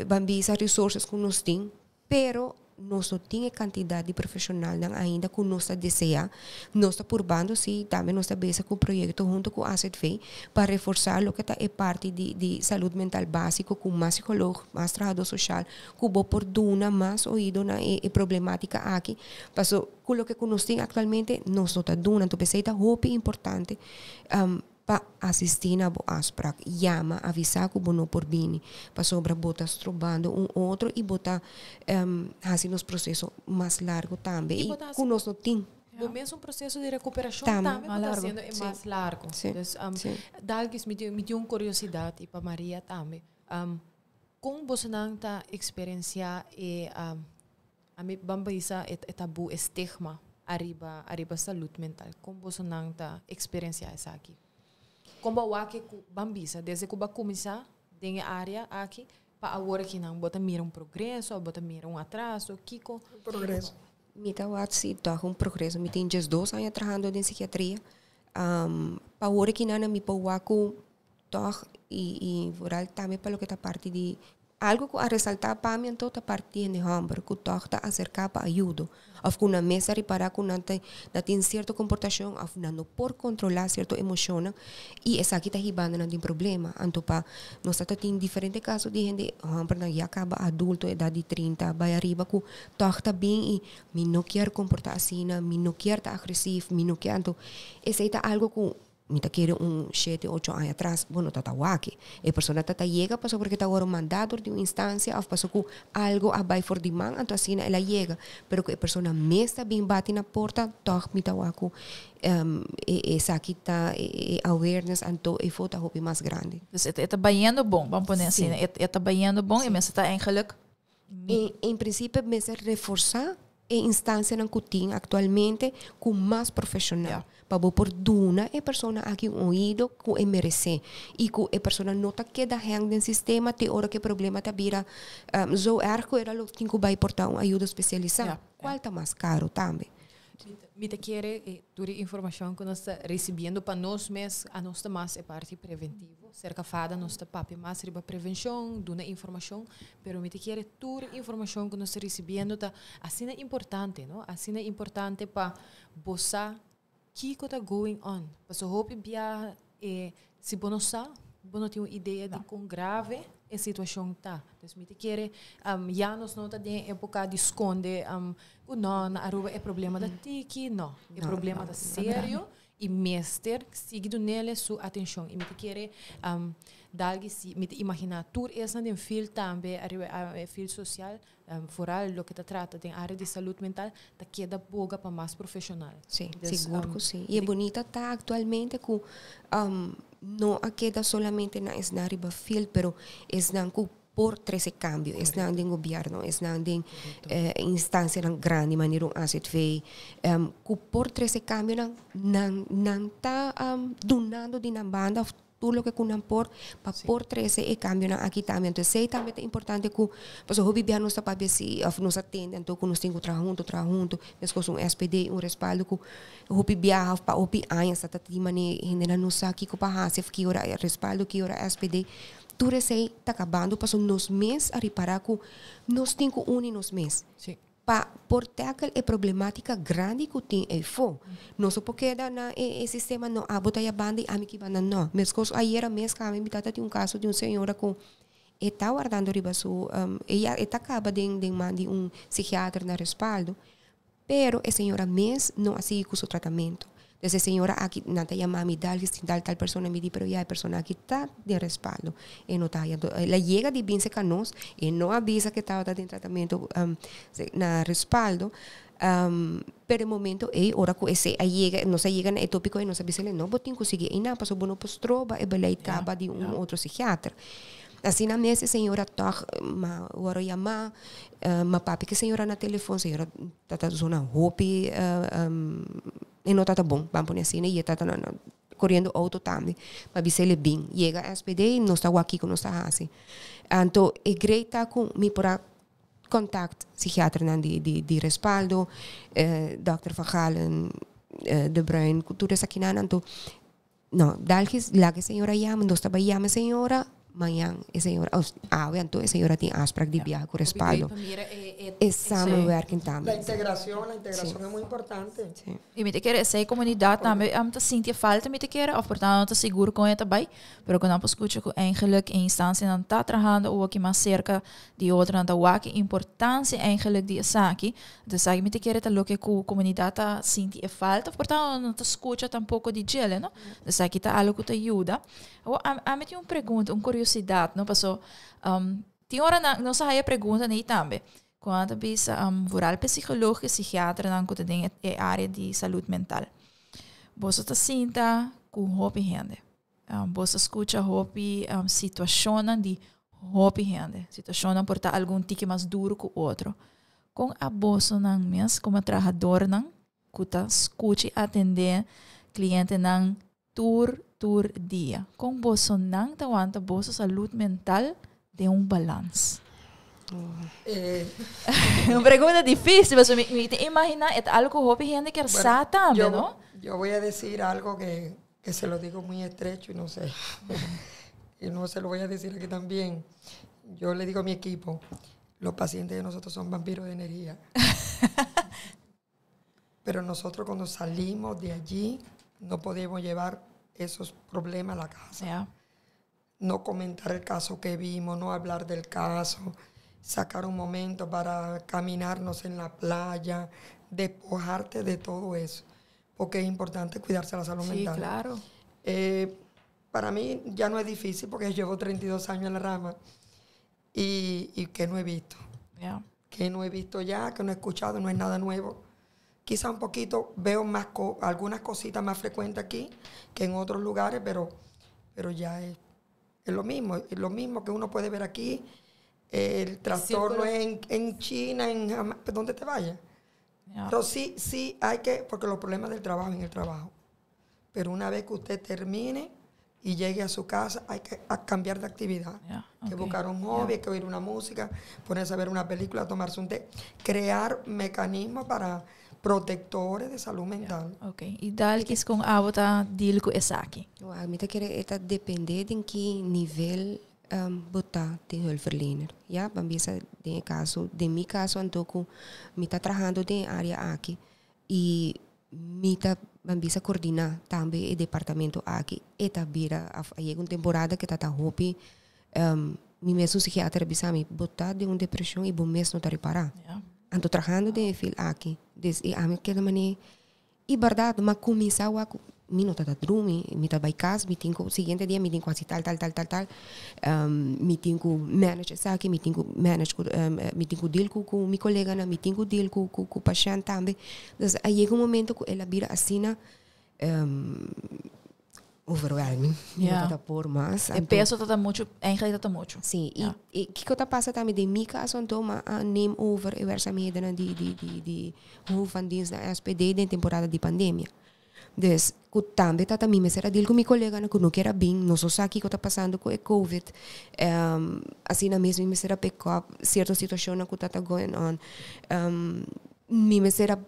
ban bisa resources cu nos tin, pero nos no tin e cantidad di profesionalnan ainda cu nos ta desea. Nos ta purbando si, tambe nos ta bezig cu un proyecto hunto cu AZV pa reforsa loke ta e parti di salud mental basico cu mas psicoloog, mas trahador social cu bo por duna mas oido na e problematica aki. Paso cu loke cu nos tin actualmente nos no ta duna. Enton p'esey ta hopi importante pa asisti na bo afspraak. Yama, avisa cu bo no por bini pasobra bo ta strobando un otro y bo ta haci nos proceso mas largo tambe Y y bo ta haci cu nos no tin. Bo mes un proceso di recuperacion Tambe. tambe bo Mas ta largo. haciendo e mas largo. Dus Dalgis mi tin mi tin un curiosidad y pa Maria tambe. Con bosonan ta experiencia e ami ban bisa e tabu, e stigma ariba ariba salud mental? Con bosonan ta experiencia esaki? Con bo a wak cu ban bisa desde cu bo a cuminsa den e area aki pa awor akinan bo ta mira un progreso of bo ta mira un atraso? Kico? Progreso. Mi ta wak si tog un progreso. Mi tin 12 aña trahando den psikiatria. Pa awor akinan mi por wak cu tog y vooral tambe pa loke ta parti di algo cu a resalta pa mi anto ta parti di hende homber cu tog ta acerca pa ayudo of cu nan mes a ripara cu nan ta nan tin cierto comportacion of nan no por controla cierto emocionnan y esaki ta hibando nan den problema. Anto pa nos ta tin diferente caso di hende hombernan ya caba adulto edad di 30 bay ariba cu tog ta bin y mi no kier comporta asina, mi no kier ta agresief, mi no kier anto esey ta algo cu Mi ta kere un shete, ocho aña atras, bo no ta ta wak. E persona ta ta yega pasobra ke ta wòrdu mandá dor di un instansia òf paso ku algu a bai for di man, anto asina el a yega. Pero ku e persona mes ta bin bati na porta, tòg mi ta wak ku e esaki ta e awareness anto e fo ta hopi mas grandi. Dus e ta bayendo bon, ban pone asina. E ta bayendo bon i mester ta eigenlijk En principio mester reforsa e instancianan cu tin actualmente cu mas profesional. Pa bo por duna e persona aki un oido cu e merece. Y cu e persona no ta keda hang den sistema te ora cu e problema ta bira zo erg cu era lo tin cu bay porta un ayudo specialisa. Cual ta mas caro tambe. Mi ta kere tur e informacion cu nos ta recibiendo pa nos mes, a nos ta mas e parti preventivo. Cerca fada nos ta papia mas riba prevencion, duna informacion, pero mi ta kere tur e informacion cu nos ta recibiendo ta asina importante, no? Asina importante pa bo sa kico ta going on. Pasobra hopi biaha e si bo no sa, bo no tin un idea di con grave. E situacion ta. Dus mi ta kere, ya nos no ta den epoca di sconde cu no, na Aruba e problema ta tiki, no. E problema ta serio y mester sigui dunele su atencion. Y mi ta kere, dalgi si, mi ta imagina tur esnan den field tambe, ariba e field social, vooral loke ta trata den area di salud mental, ta keda boga pa mas profesional. Sí, sigur cu sí. Y e bunita ta actualmente cu no a keda solamente na esnan riba field, pero esnan cu por trece cambio, esnan den gobierno, esnan den instancianan grandi manera un AZV, cu por trece cambionan, nan ta dunando di nan banda of tur loke ku nan por pa por trese e kambionan aki tambe. Anto esei tambe ta importante ku pasobra hopi bia nos ta papia si òf nos a tende anto ku nos tin ku traha huntu, traha huntu, meskos un SPD, un respaldo ku hopi biaha òf pa hopi aña sa ta tin manera hendenan no sa kiko pa hasi òf ki ora respaldo, ki ora SPD. Tur esei ta kabando pasobra nos mes a ripará ku nos tin ku uni nos mes. Pa por tackle e problematica grandi cu tin eyfo. Nos no por keda na e sistema no abo ta ya banda y ami ki banda no. Mescos ayera mes cami mi tata tin un caso di un señora cu e ta wardando riba su e ya e ta caba den den man di un psiquiater na respaldo pero e señora mes no a sigui cu su tratamento. Entonces e señora aki nan ta yama mi dal tin tal tal persona mi di pero ya e persona aki ta den respaldo e no ta haya el a yega di bin cerca nos e no a bisa ke tabata den tratamento na respaldo pero e momento ey ora cu esey a yega nos a yega na e topico ey nos a bisele no bo tin cu sigui eynan pasobra bo no por stroba e beleid caba di un otro psikiater. Asina mes e señora tog ma wòrdu yamá, ma papia ku e señora na telefon, señora tata zona hopi e no tata bon, ban pone asina, i e tata na koriendo outo tambe, ma bisa el e bin, yega SPD nos ta wak kiko nos ta hasi. Anto e grei ta ku mi por a kontakt psikiaternan di respaldo, dòkter Van Galen, De Bruin, ku tur esakinan, anto No, dalgis laga e señora yama, nos ta bai yama e señora, mañan e señora, oh, awe anto e señora tin afspraak di biaha ku respaldo. E samenwerking tambe. La integracion, la integracion es muy importante. Sí. Y mi ta kere esei comunidad tambe ta sinti e falta mi ta kere of por ta no ta sigur con e ta bai, pero cu nan por scucha cu eigenlijk e instancianan ta trahando awoki mas cerca di otronan ta wak e importancia eigenlijk di esaki. Entonces esaki mi ta kere ta loke cu comunidad ta sinti e falta of por ta no ta scucha tampoco di djele, no? Esaki ta algo cu ta yuda. Awor ami tin un pregunta, un curiosidad, no? Paso tin ora nan nos a haya pregunta nei tambe. Cu nan ta bisa vooral pe psicoloog y psikiaternan cu ta den e area di salud mental. Boso ta sinta cu hopi hende. Boso skucha hopi situashonnan di hopi hende. Situashonnan por ta algun tiki mas duru ku otro. Kon a bosonan mes komo trahadornan ku ta skucha i atendé klientenan tur tur dia, kon bosonan ta wanta boso salud mental den un balans? Un pregunta difícil, pasobra mi ta imaginá e ta algu ku hopi hende kier sa tambe, no? Yo voy a decir algo que que se lo digo muy estrecho y no sé, y no se lo voy a decir aquí también. Yo le digo a mi equipo, los pacientes de nosotros son vampiros de energía. Pero nosotros cuando salimos de allí no podemos llevar esos problemas a la casa. No comentar el caso que vimos, no hablar del caso, sacar un momento para caminarnos en la playa, despojarte de todo eso, porque es importante cuidarse la salud mental. Para mí ya no es difícil porque llevo 32 años en la rama y que no he visto. Que no he visto ya, que no he escuchado, no es nada nuevo. Quizá un poquito veo más algunas cositas más frecuentes aquí que en otros lugares, pero ya es lo mismo, es lo mismo que uno puede ver aquí. El trastorno en China, en donde te vayas. Pero sí, sí hay que, porque los problemas del trabajo en el trabajo. Pero una vez que usted termine y llegue a su casa, hay que cambiar de actividad. Hay que buscar un hobby, hay que oír una música, ponerse a ver una película, tomarse un té. Crear mecanismos para protectores de salud mental. Ok. I Dalkis kon abo ta deal ku esaki? Wak, mi ta kere e ta depende den ki nivel bo ta den hulpverlener. Ya, ban bisa den e kaso, den mi kaso anto ku mi ta trahando den e area aki i mi ta ban bisa koordiná tambe e departamento aki, e ta bira a yega un temporada ke ta ta hopi. Mi mes un psikiater a bisa mi, bo ta den un depresion y bo mes no ta ripara. Anto trahando den e field aki, dus y ami a keda mane, y berdad, m'a cuminsa wak, mi no ta ta drumi, mi ta bay cas, mi tin cu, siguiente dia mi tin cu haci tal, tal, tal, tal, tal, mi tin cu manage esaki, mi tin cu manage cu, mi tin cu deal cu cu mi coleganan, mi tin cu deal cu cu cu pashent tambe. Dus a yega un momento cu el a bira asina, overwhelming. Mi no ta por mas. E peso ta ta mucho, eigenlijk ta ta mucho. Sí, y, y kiko ta pasa tambe den mi caso anto ma a neem over e werkzaamhedennan di di di di hoofd van dienst na SPD den temporada di pandemia. Dus ku tambe ta ta mi mester a deal ku mi koleganan ku no kier a bin, no so sa kiko ta pasando ku e covid. Asina mes mi mester a pick up sierto situacionnan ku ta ta going on. Mi mester a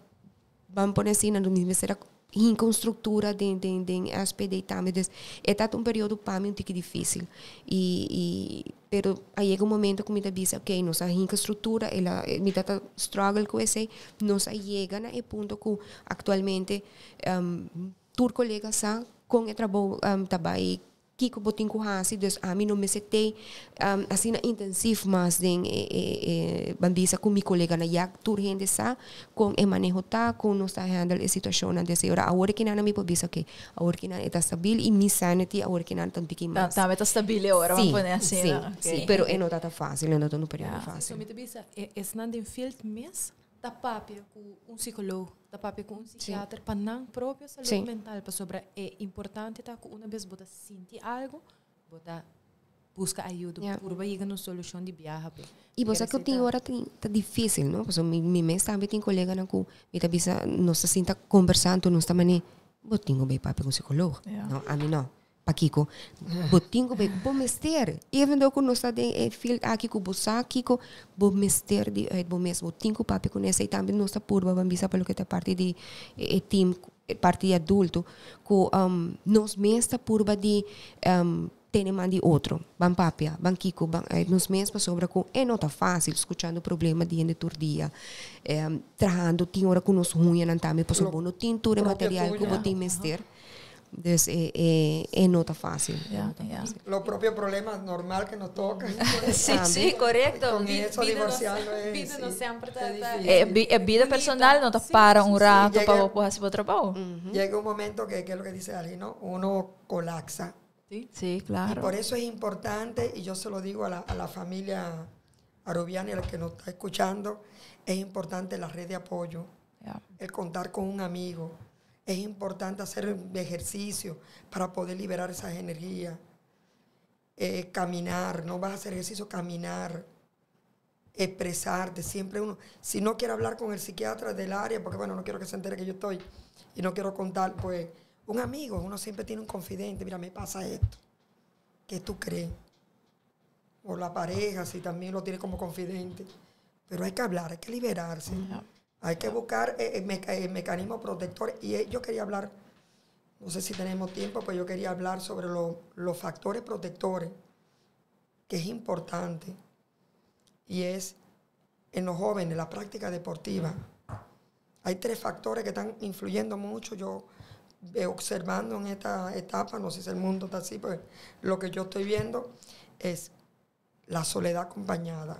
Ban pone asina, mi mester a hinka un struktura den den den SPD tambe. Dus e tabata un periodo pa mi un tiki difisil. I i pero a yega un momento ku mi ta bisa okey nos a hinka struktura, el a mi tabata struggle ku esei, nos a yega na e punto ku aktualmente tur kolega sa kon e trabou ta bai. Kiko bo tin ku hasi, dus ami no mester tei asina intensief mas den e e e ban bisa ku mi koleganan ya tur hende sa kon e maneho ta, kon nos ta handle e situashonnan desde ora. Awor ki nan mi por bisa oke, awor ki nan e ta stabil i mi sanity awor ki nan ta un tiki mas. Tambe ta stabil e ora, ban pone asina. Si, si, pero e no ta ta fasil, e no ta un periodo fasil. So mi ta bisa e esnan den field mes ta papia ku un psikoloog, ta papia ku un psikiater pa nan propio salud mental, pasobra e importante ta ku una bes bo ta sinti algo, bo ta buska ayudo, purba yega na un solushon di biaha p'e. I bo sa ku tin ora ta difisil, no? Pasobra mi mes tambe tin koleganan ku mi ta bisa nos ta sinta kombersá anto nos ta manera, bo tin ku bai papia ku un psikoloog. No, ami no. Pakiko? Bo tin ku bai, bo mester. Even though ku nos ta den e field aki ku bo sa kiko, bo mester di uit bo mes. Bo tin ku papia ku esei tambe nos ta purba ban bisa pa loke ta parti di e team, e parti di adulto, ku nos mes ta purba di tene man di otro. Ban papia, ban kiko, ban uit nos mes pasobra ku e no ta fácil skuchando problema di hende tur dia, trahando tin ora ku nos huñanan tambe pasobra bo no tin tur e material ku bo tin mester. Dus e, e, e no ta fácil. Ja, ja. Los propios problemas normal que nos tocan. Sí, sí, correcto. Con eso divorciarlo es, Vida no sí, semper ta, es ta difícil. E, bi- e vida personal no ta para un rato llega- pa bo por haci bo trabou. Llega un momento que, que es lo que dice Ali, ¿no? Uno colapsa. Sí, Y claro. por eso es importante, y yo se lo digo a la familia arubiana y a la que nos está escuchando, es importante la red de apoyo, el contar con un amigo. Es importante hacer ejercicio para poder liberar esas energías. Caminar, no vas a hacer ejercicio, caminar, expresarte. Siempre uno, si no quiere hablar con el psiquiatra del área, porque bueno, no quiero que se entere que yo estoy y no quiero contar, pues un amigo, uno siempre tiene un confidente, mira, me pasa esto, ¿qué tú crees? O la pareja, si también lo tiene como confidente. Pero hay que hablar, hay que liberarse. Hay que buscar mecanismos protectores. Y yo quería hablar, no sé si tenemos tiempo, pero yo quería hablar sobre los factores protectores, que es importante. Y es en los jóvenes, la práctica deportiva. Hay 3 factores que están influyendo mucho. Yo observando en esta etapa, no sé si el mundo está así, pues lo que yo estoy viendo es la soledad acompañada.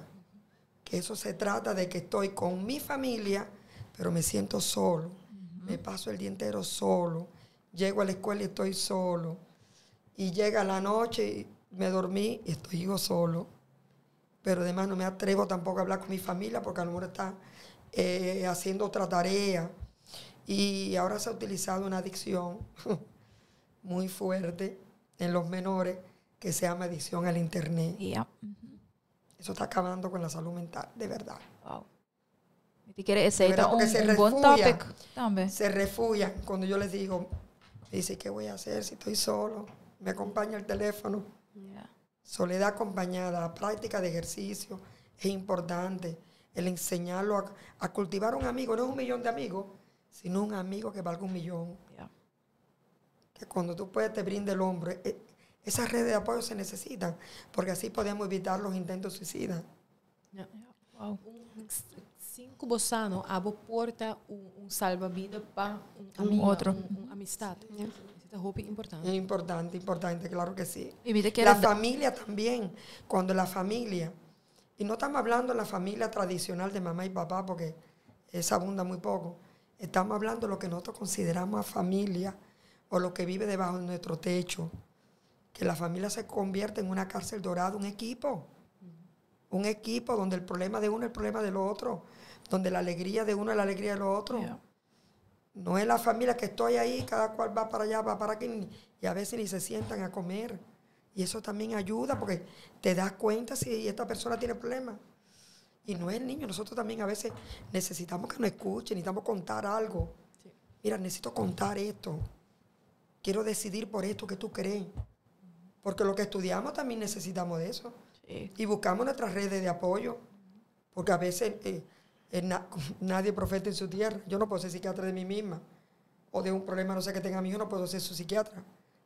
Que eso se trata de que estoy con mi familia, pero me siento solo. Me paso el día entero solo. Llego a la escuela y estoy solo. Y llega la noche y me dormí y estoy yo solo. Pero además no me atrevo tampoco a hablar con mi familia porque a lo mejor está haciendo otra tarea. Y ahora se ha utilizado una adicción muy fuerte en los menores que se llama adicción al internet. Eso está acabando con la salud mental, de verdad. Wow. Y te quiere ese De verdad, porque se un buen refugia. topic también. Se refugian. Cuando yo les digo, me dice, ¿qué voy a hacer si estoy solo? Me acompaña el teléfono. Soledad acompañada, la práctica de ejercicio es importante. El enseñarlo a cultivar un amigo, no es 1 millón de amigos, sino un amigo que valga 1 millón. Que cuando tú puedes te brinde el hombro. Esas redes de apoyo se necesitan, porque así podemos evitar los intentos suicidas. Wow. Cinco bosano, abo porta un salvavidas pa un Un amigo, otro. un amistad. Ta hopi importante. Importante, importante, claro que sí. Y mira que La era familia también, cuando la familia, y no estamos hablando de la familia tradicional de mamá y papá, porque esa abunda muy poco, estamos hablando de lo que nosotros consideramos familia o lo que vive debajo de nuestro techo, que la familia se convierte en una cárcel dorada, un equipo, un equipo donde el problema de uno es el problema del otro, donde la alegría de uno es la alegría del otro. No es la familia que estoy ahí, cada cual va para allá, va para aquí, y a veces ni se sientan a comer. Y eso también ayuda porque te das cuenta si esta persona tiene problemas. Y no es el niño, nosotros también a veces necesitamos que nos escuchen, necesitamos contar algo. Mira, necesito contar esto. Quiero decidir por esto que tú crees. Porque lo que estudiamos también necesitamos de eso. Y buscamos nuestras redes de apoyo. Porque a veces nadie profeta en su tierra. Yo no puedo ser psiquiatra de mí misma. O de un problema, no sé, que tenga mi hijo, no puedo ser su psiquiatra.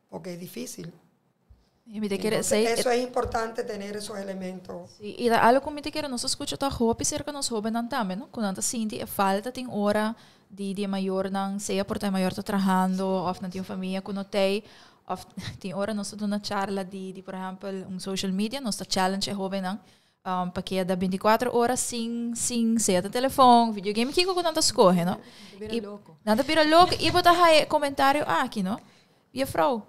Porque es difícil. Y mi ta kere Entonces, esey eso es importante, tener esos elementos. Si, y ta algo cu mi ta kere nos scucha ta hopi cerca nos hobennan tambe, no? Cu nan ta sinti e falta tin ora di mayornan, sea por ta mayor ta trahando, of nan tin famia cu no tey, of tin ora nos ta duna charla di, por ehempel, un social media, nos ta challenge e hobennan pa keda 24 ora sin sea telefon, videogame, kico cu nan ta scoge, no? Bira E loco. Nan ta bira loco y bo ta haya comentario aki, no? "Juffrouw,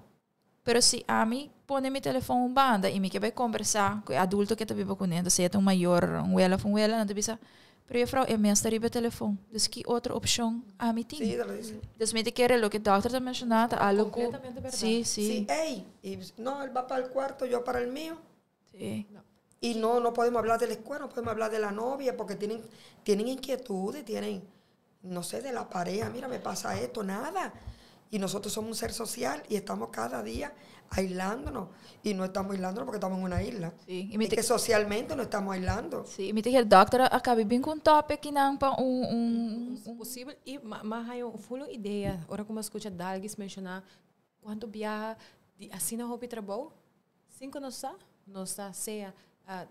pero si ami pone mi telefon un banda y mi kier bay combersa cu e adulto cu ta biba cu ne, sea un mayor, un wela of un wela", nan ta bisa: "Pero juffrouw, e mes ta riba telefon. Dus ki otro opcion ami tin?" Sí, te lo dicen. Dus mi ta kere loke doctor ta menciona, ta algo cu Completamente berdad. Si. Sí, ey, y no, él va para el cuarto, yo para el mío. Y no, no podemos hablar de la escuela, no podemos hablar de la novia, porque tienen inquietudes, tienen, no sé, de la pareja, mira, me pasa esto, nada. Y nosotros somos un ser social y estamos cada día aislándonos. Y no estamos aislándonos porque estamos en una isla. Si, y mi Es te que socialmente nos estamos aislando. Si, mi ta kere doctor a caba bin cu un topic nan pa un Posibel y mas hay un full idea. Ora cu mi a scucha Dalgis menciona cuanto biaha di asina hopi trabou, sin cu nos ta sea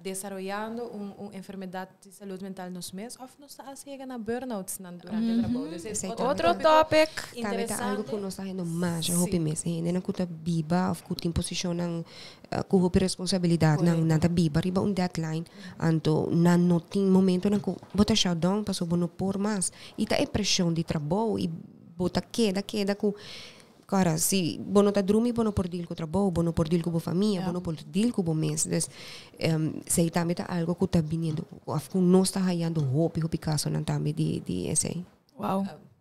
desaroyando un enfermedad di salud mental nos mes of nos ta yega na burnouts nan durante e trabou. Dus Esey otro Otro topico topic. Tambe ta algo interesante. cu nos ta haciendo mas, hopi mes. Hende nan cu ta biba of cu tin posicion nan cu hopi responsabilidad nan nan ta biba riba un deadline, anto nan no tin momento nan cu bo ta shut down paso bo no por mas. Y ta e presion di trabou y bo ta keda cu cara, si bo no ta drumi, bo no por deal cu trabou, bo no por deal cu bo famia, bo no por deal cu bo mes. Dus esey tambe ta algo cu ta biniendo, of cu nos ta hayando hopi, hopi caso nan tambe di esey.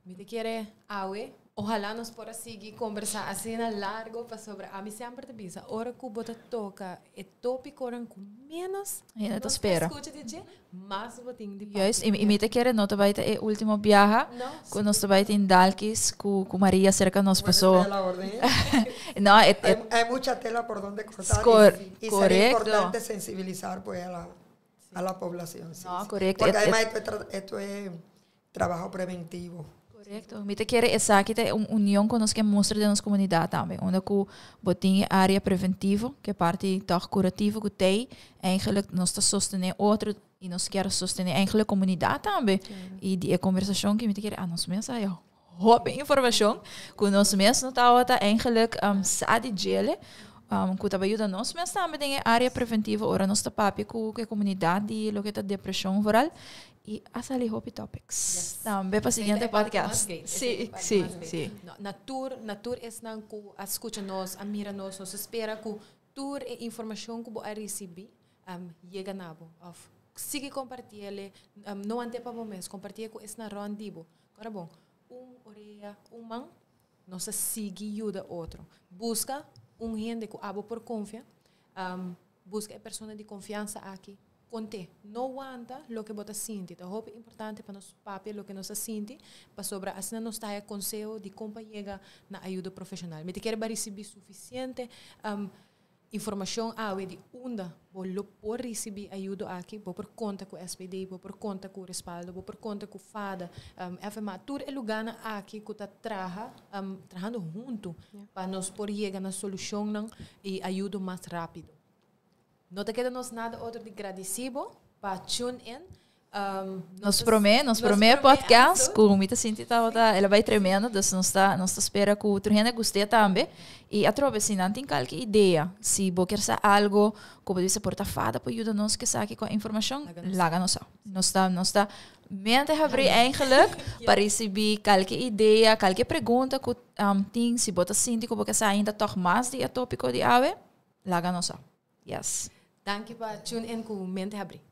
Mi ta kere awe, ohala nos por sigui combersa asina largo pa sobre ami semper ta bisa, ora cu bo ta toca e topico nan cu menos Ainda ta nos spera. scucha di dje, mas bo tin di Juist, y mi ta kere no ta bay ta e ultimo biaha No, cu nos ta bay tin Dalkis cu Maria cerca nos Bueno, paso. estoy a la orden, ¿eh? No, et, Hay mucha tela por donde cortar y sería importante sensibilizar, pues, a la población. Sí, No, sí. correcto. Porque además esto es trabajo preventivo. Correcto. Mi ta kere esaki ta un union cu nos kier mustra den nos comunidad tambe. Unda cu bo tin area preventivo, cu e parti toch curativo cu tey, eigenlijk nos ta sostene otro y nos kier sostene eigenlijk comunidad tambe. Y di e conversacion cu mi ta kere a nos mes ay hopi informacion cu nos mes no tawata eigenlijk sa di djele cu ta yuda nos mes tambe den e area preventivo ora nos ta papia cu e comunidad di loke ta depresion vooral y a sali hopi topics. Tambe pa siguiente podcast. Si. No, na tur esnan cu a scucha nos, a mira nos, nos ta spera cu tur e informacion cu bo a ricibi yega na bo. Of sigui comparti, no wanta pa bo mes, comparti cu esnan rond di bo. Awor bon, un orea, un man, nos ta sigui yuda otro. Busca un hende cu abo por confia, busca e persona di confiansa aki. Conte, no wanta loke bo ta sinti. Ta hopi importante pa nos papia loke nos ta sinti, pasobra asina nos ta haya conseho di con pa yega na ayudo profesional. Mi ta kere bo a ricibi suficiente informacion awe di unda bo lo por ricibi ayudo aki, bo por conta cu SPD, bo por conta cu Respaldo, bo por conta cu FADA, FMA, tur e lugar aki cu ta trahando hunto pa nos por yega na solucion y ayudo mas rapido. No ta keda nos nada otro di gradici bo pa tune in. Nos prome podcast cu mi ta sinti tabata, el a bay tremendo, dus nos ta spera cu tur hende gusta tambe. Y atrobe, si nan tin cualke idea, si bo kier sa algo, cu bo por ta FADA por yuda nos cu esaki cu informacion, laga nos sa. Nos ta mente habri eigenlijk pa ricibi cualke idea, cualke pregunta cu tin, si bo ta sinti cu bo kier sa ainda toch mas di e topico di awe, laga nos sa. Yes. Danki pa tune in cu Mente Habri.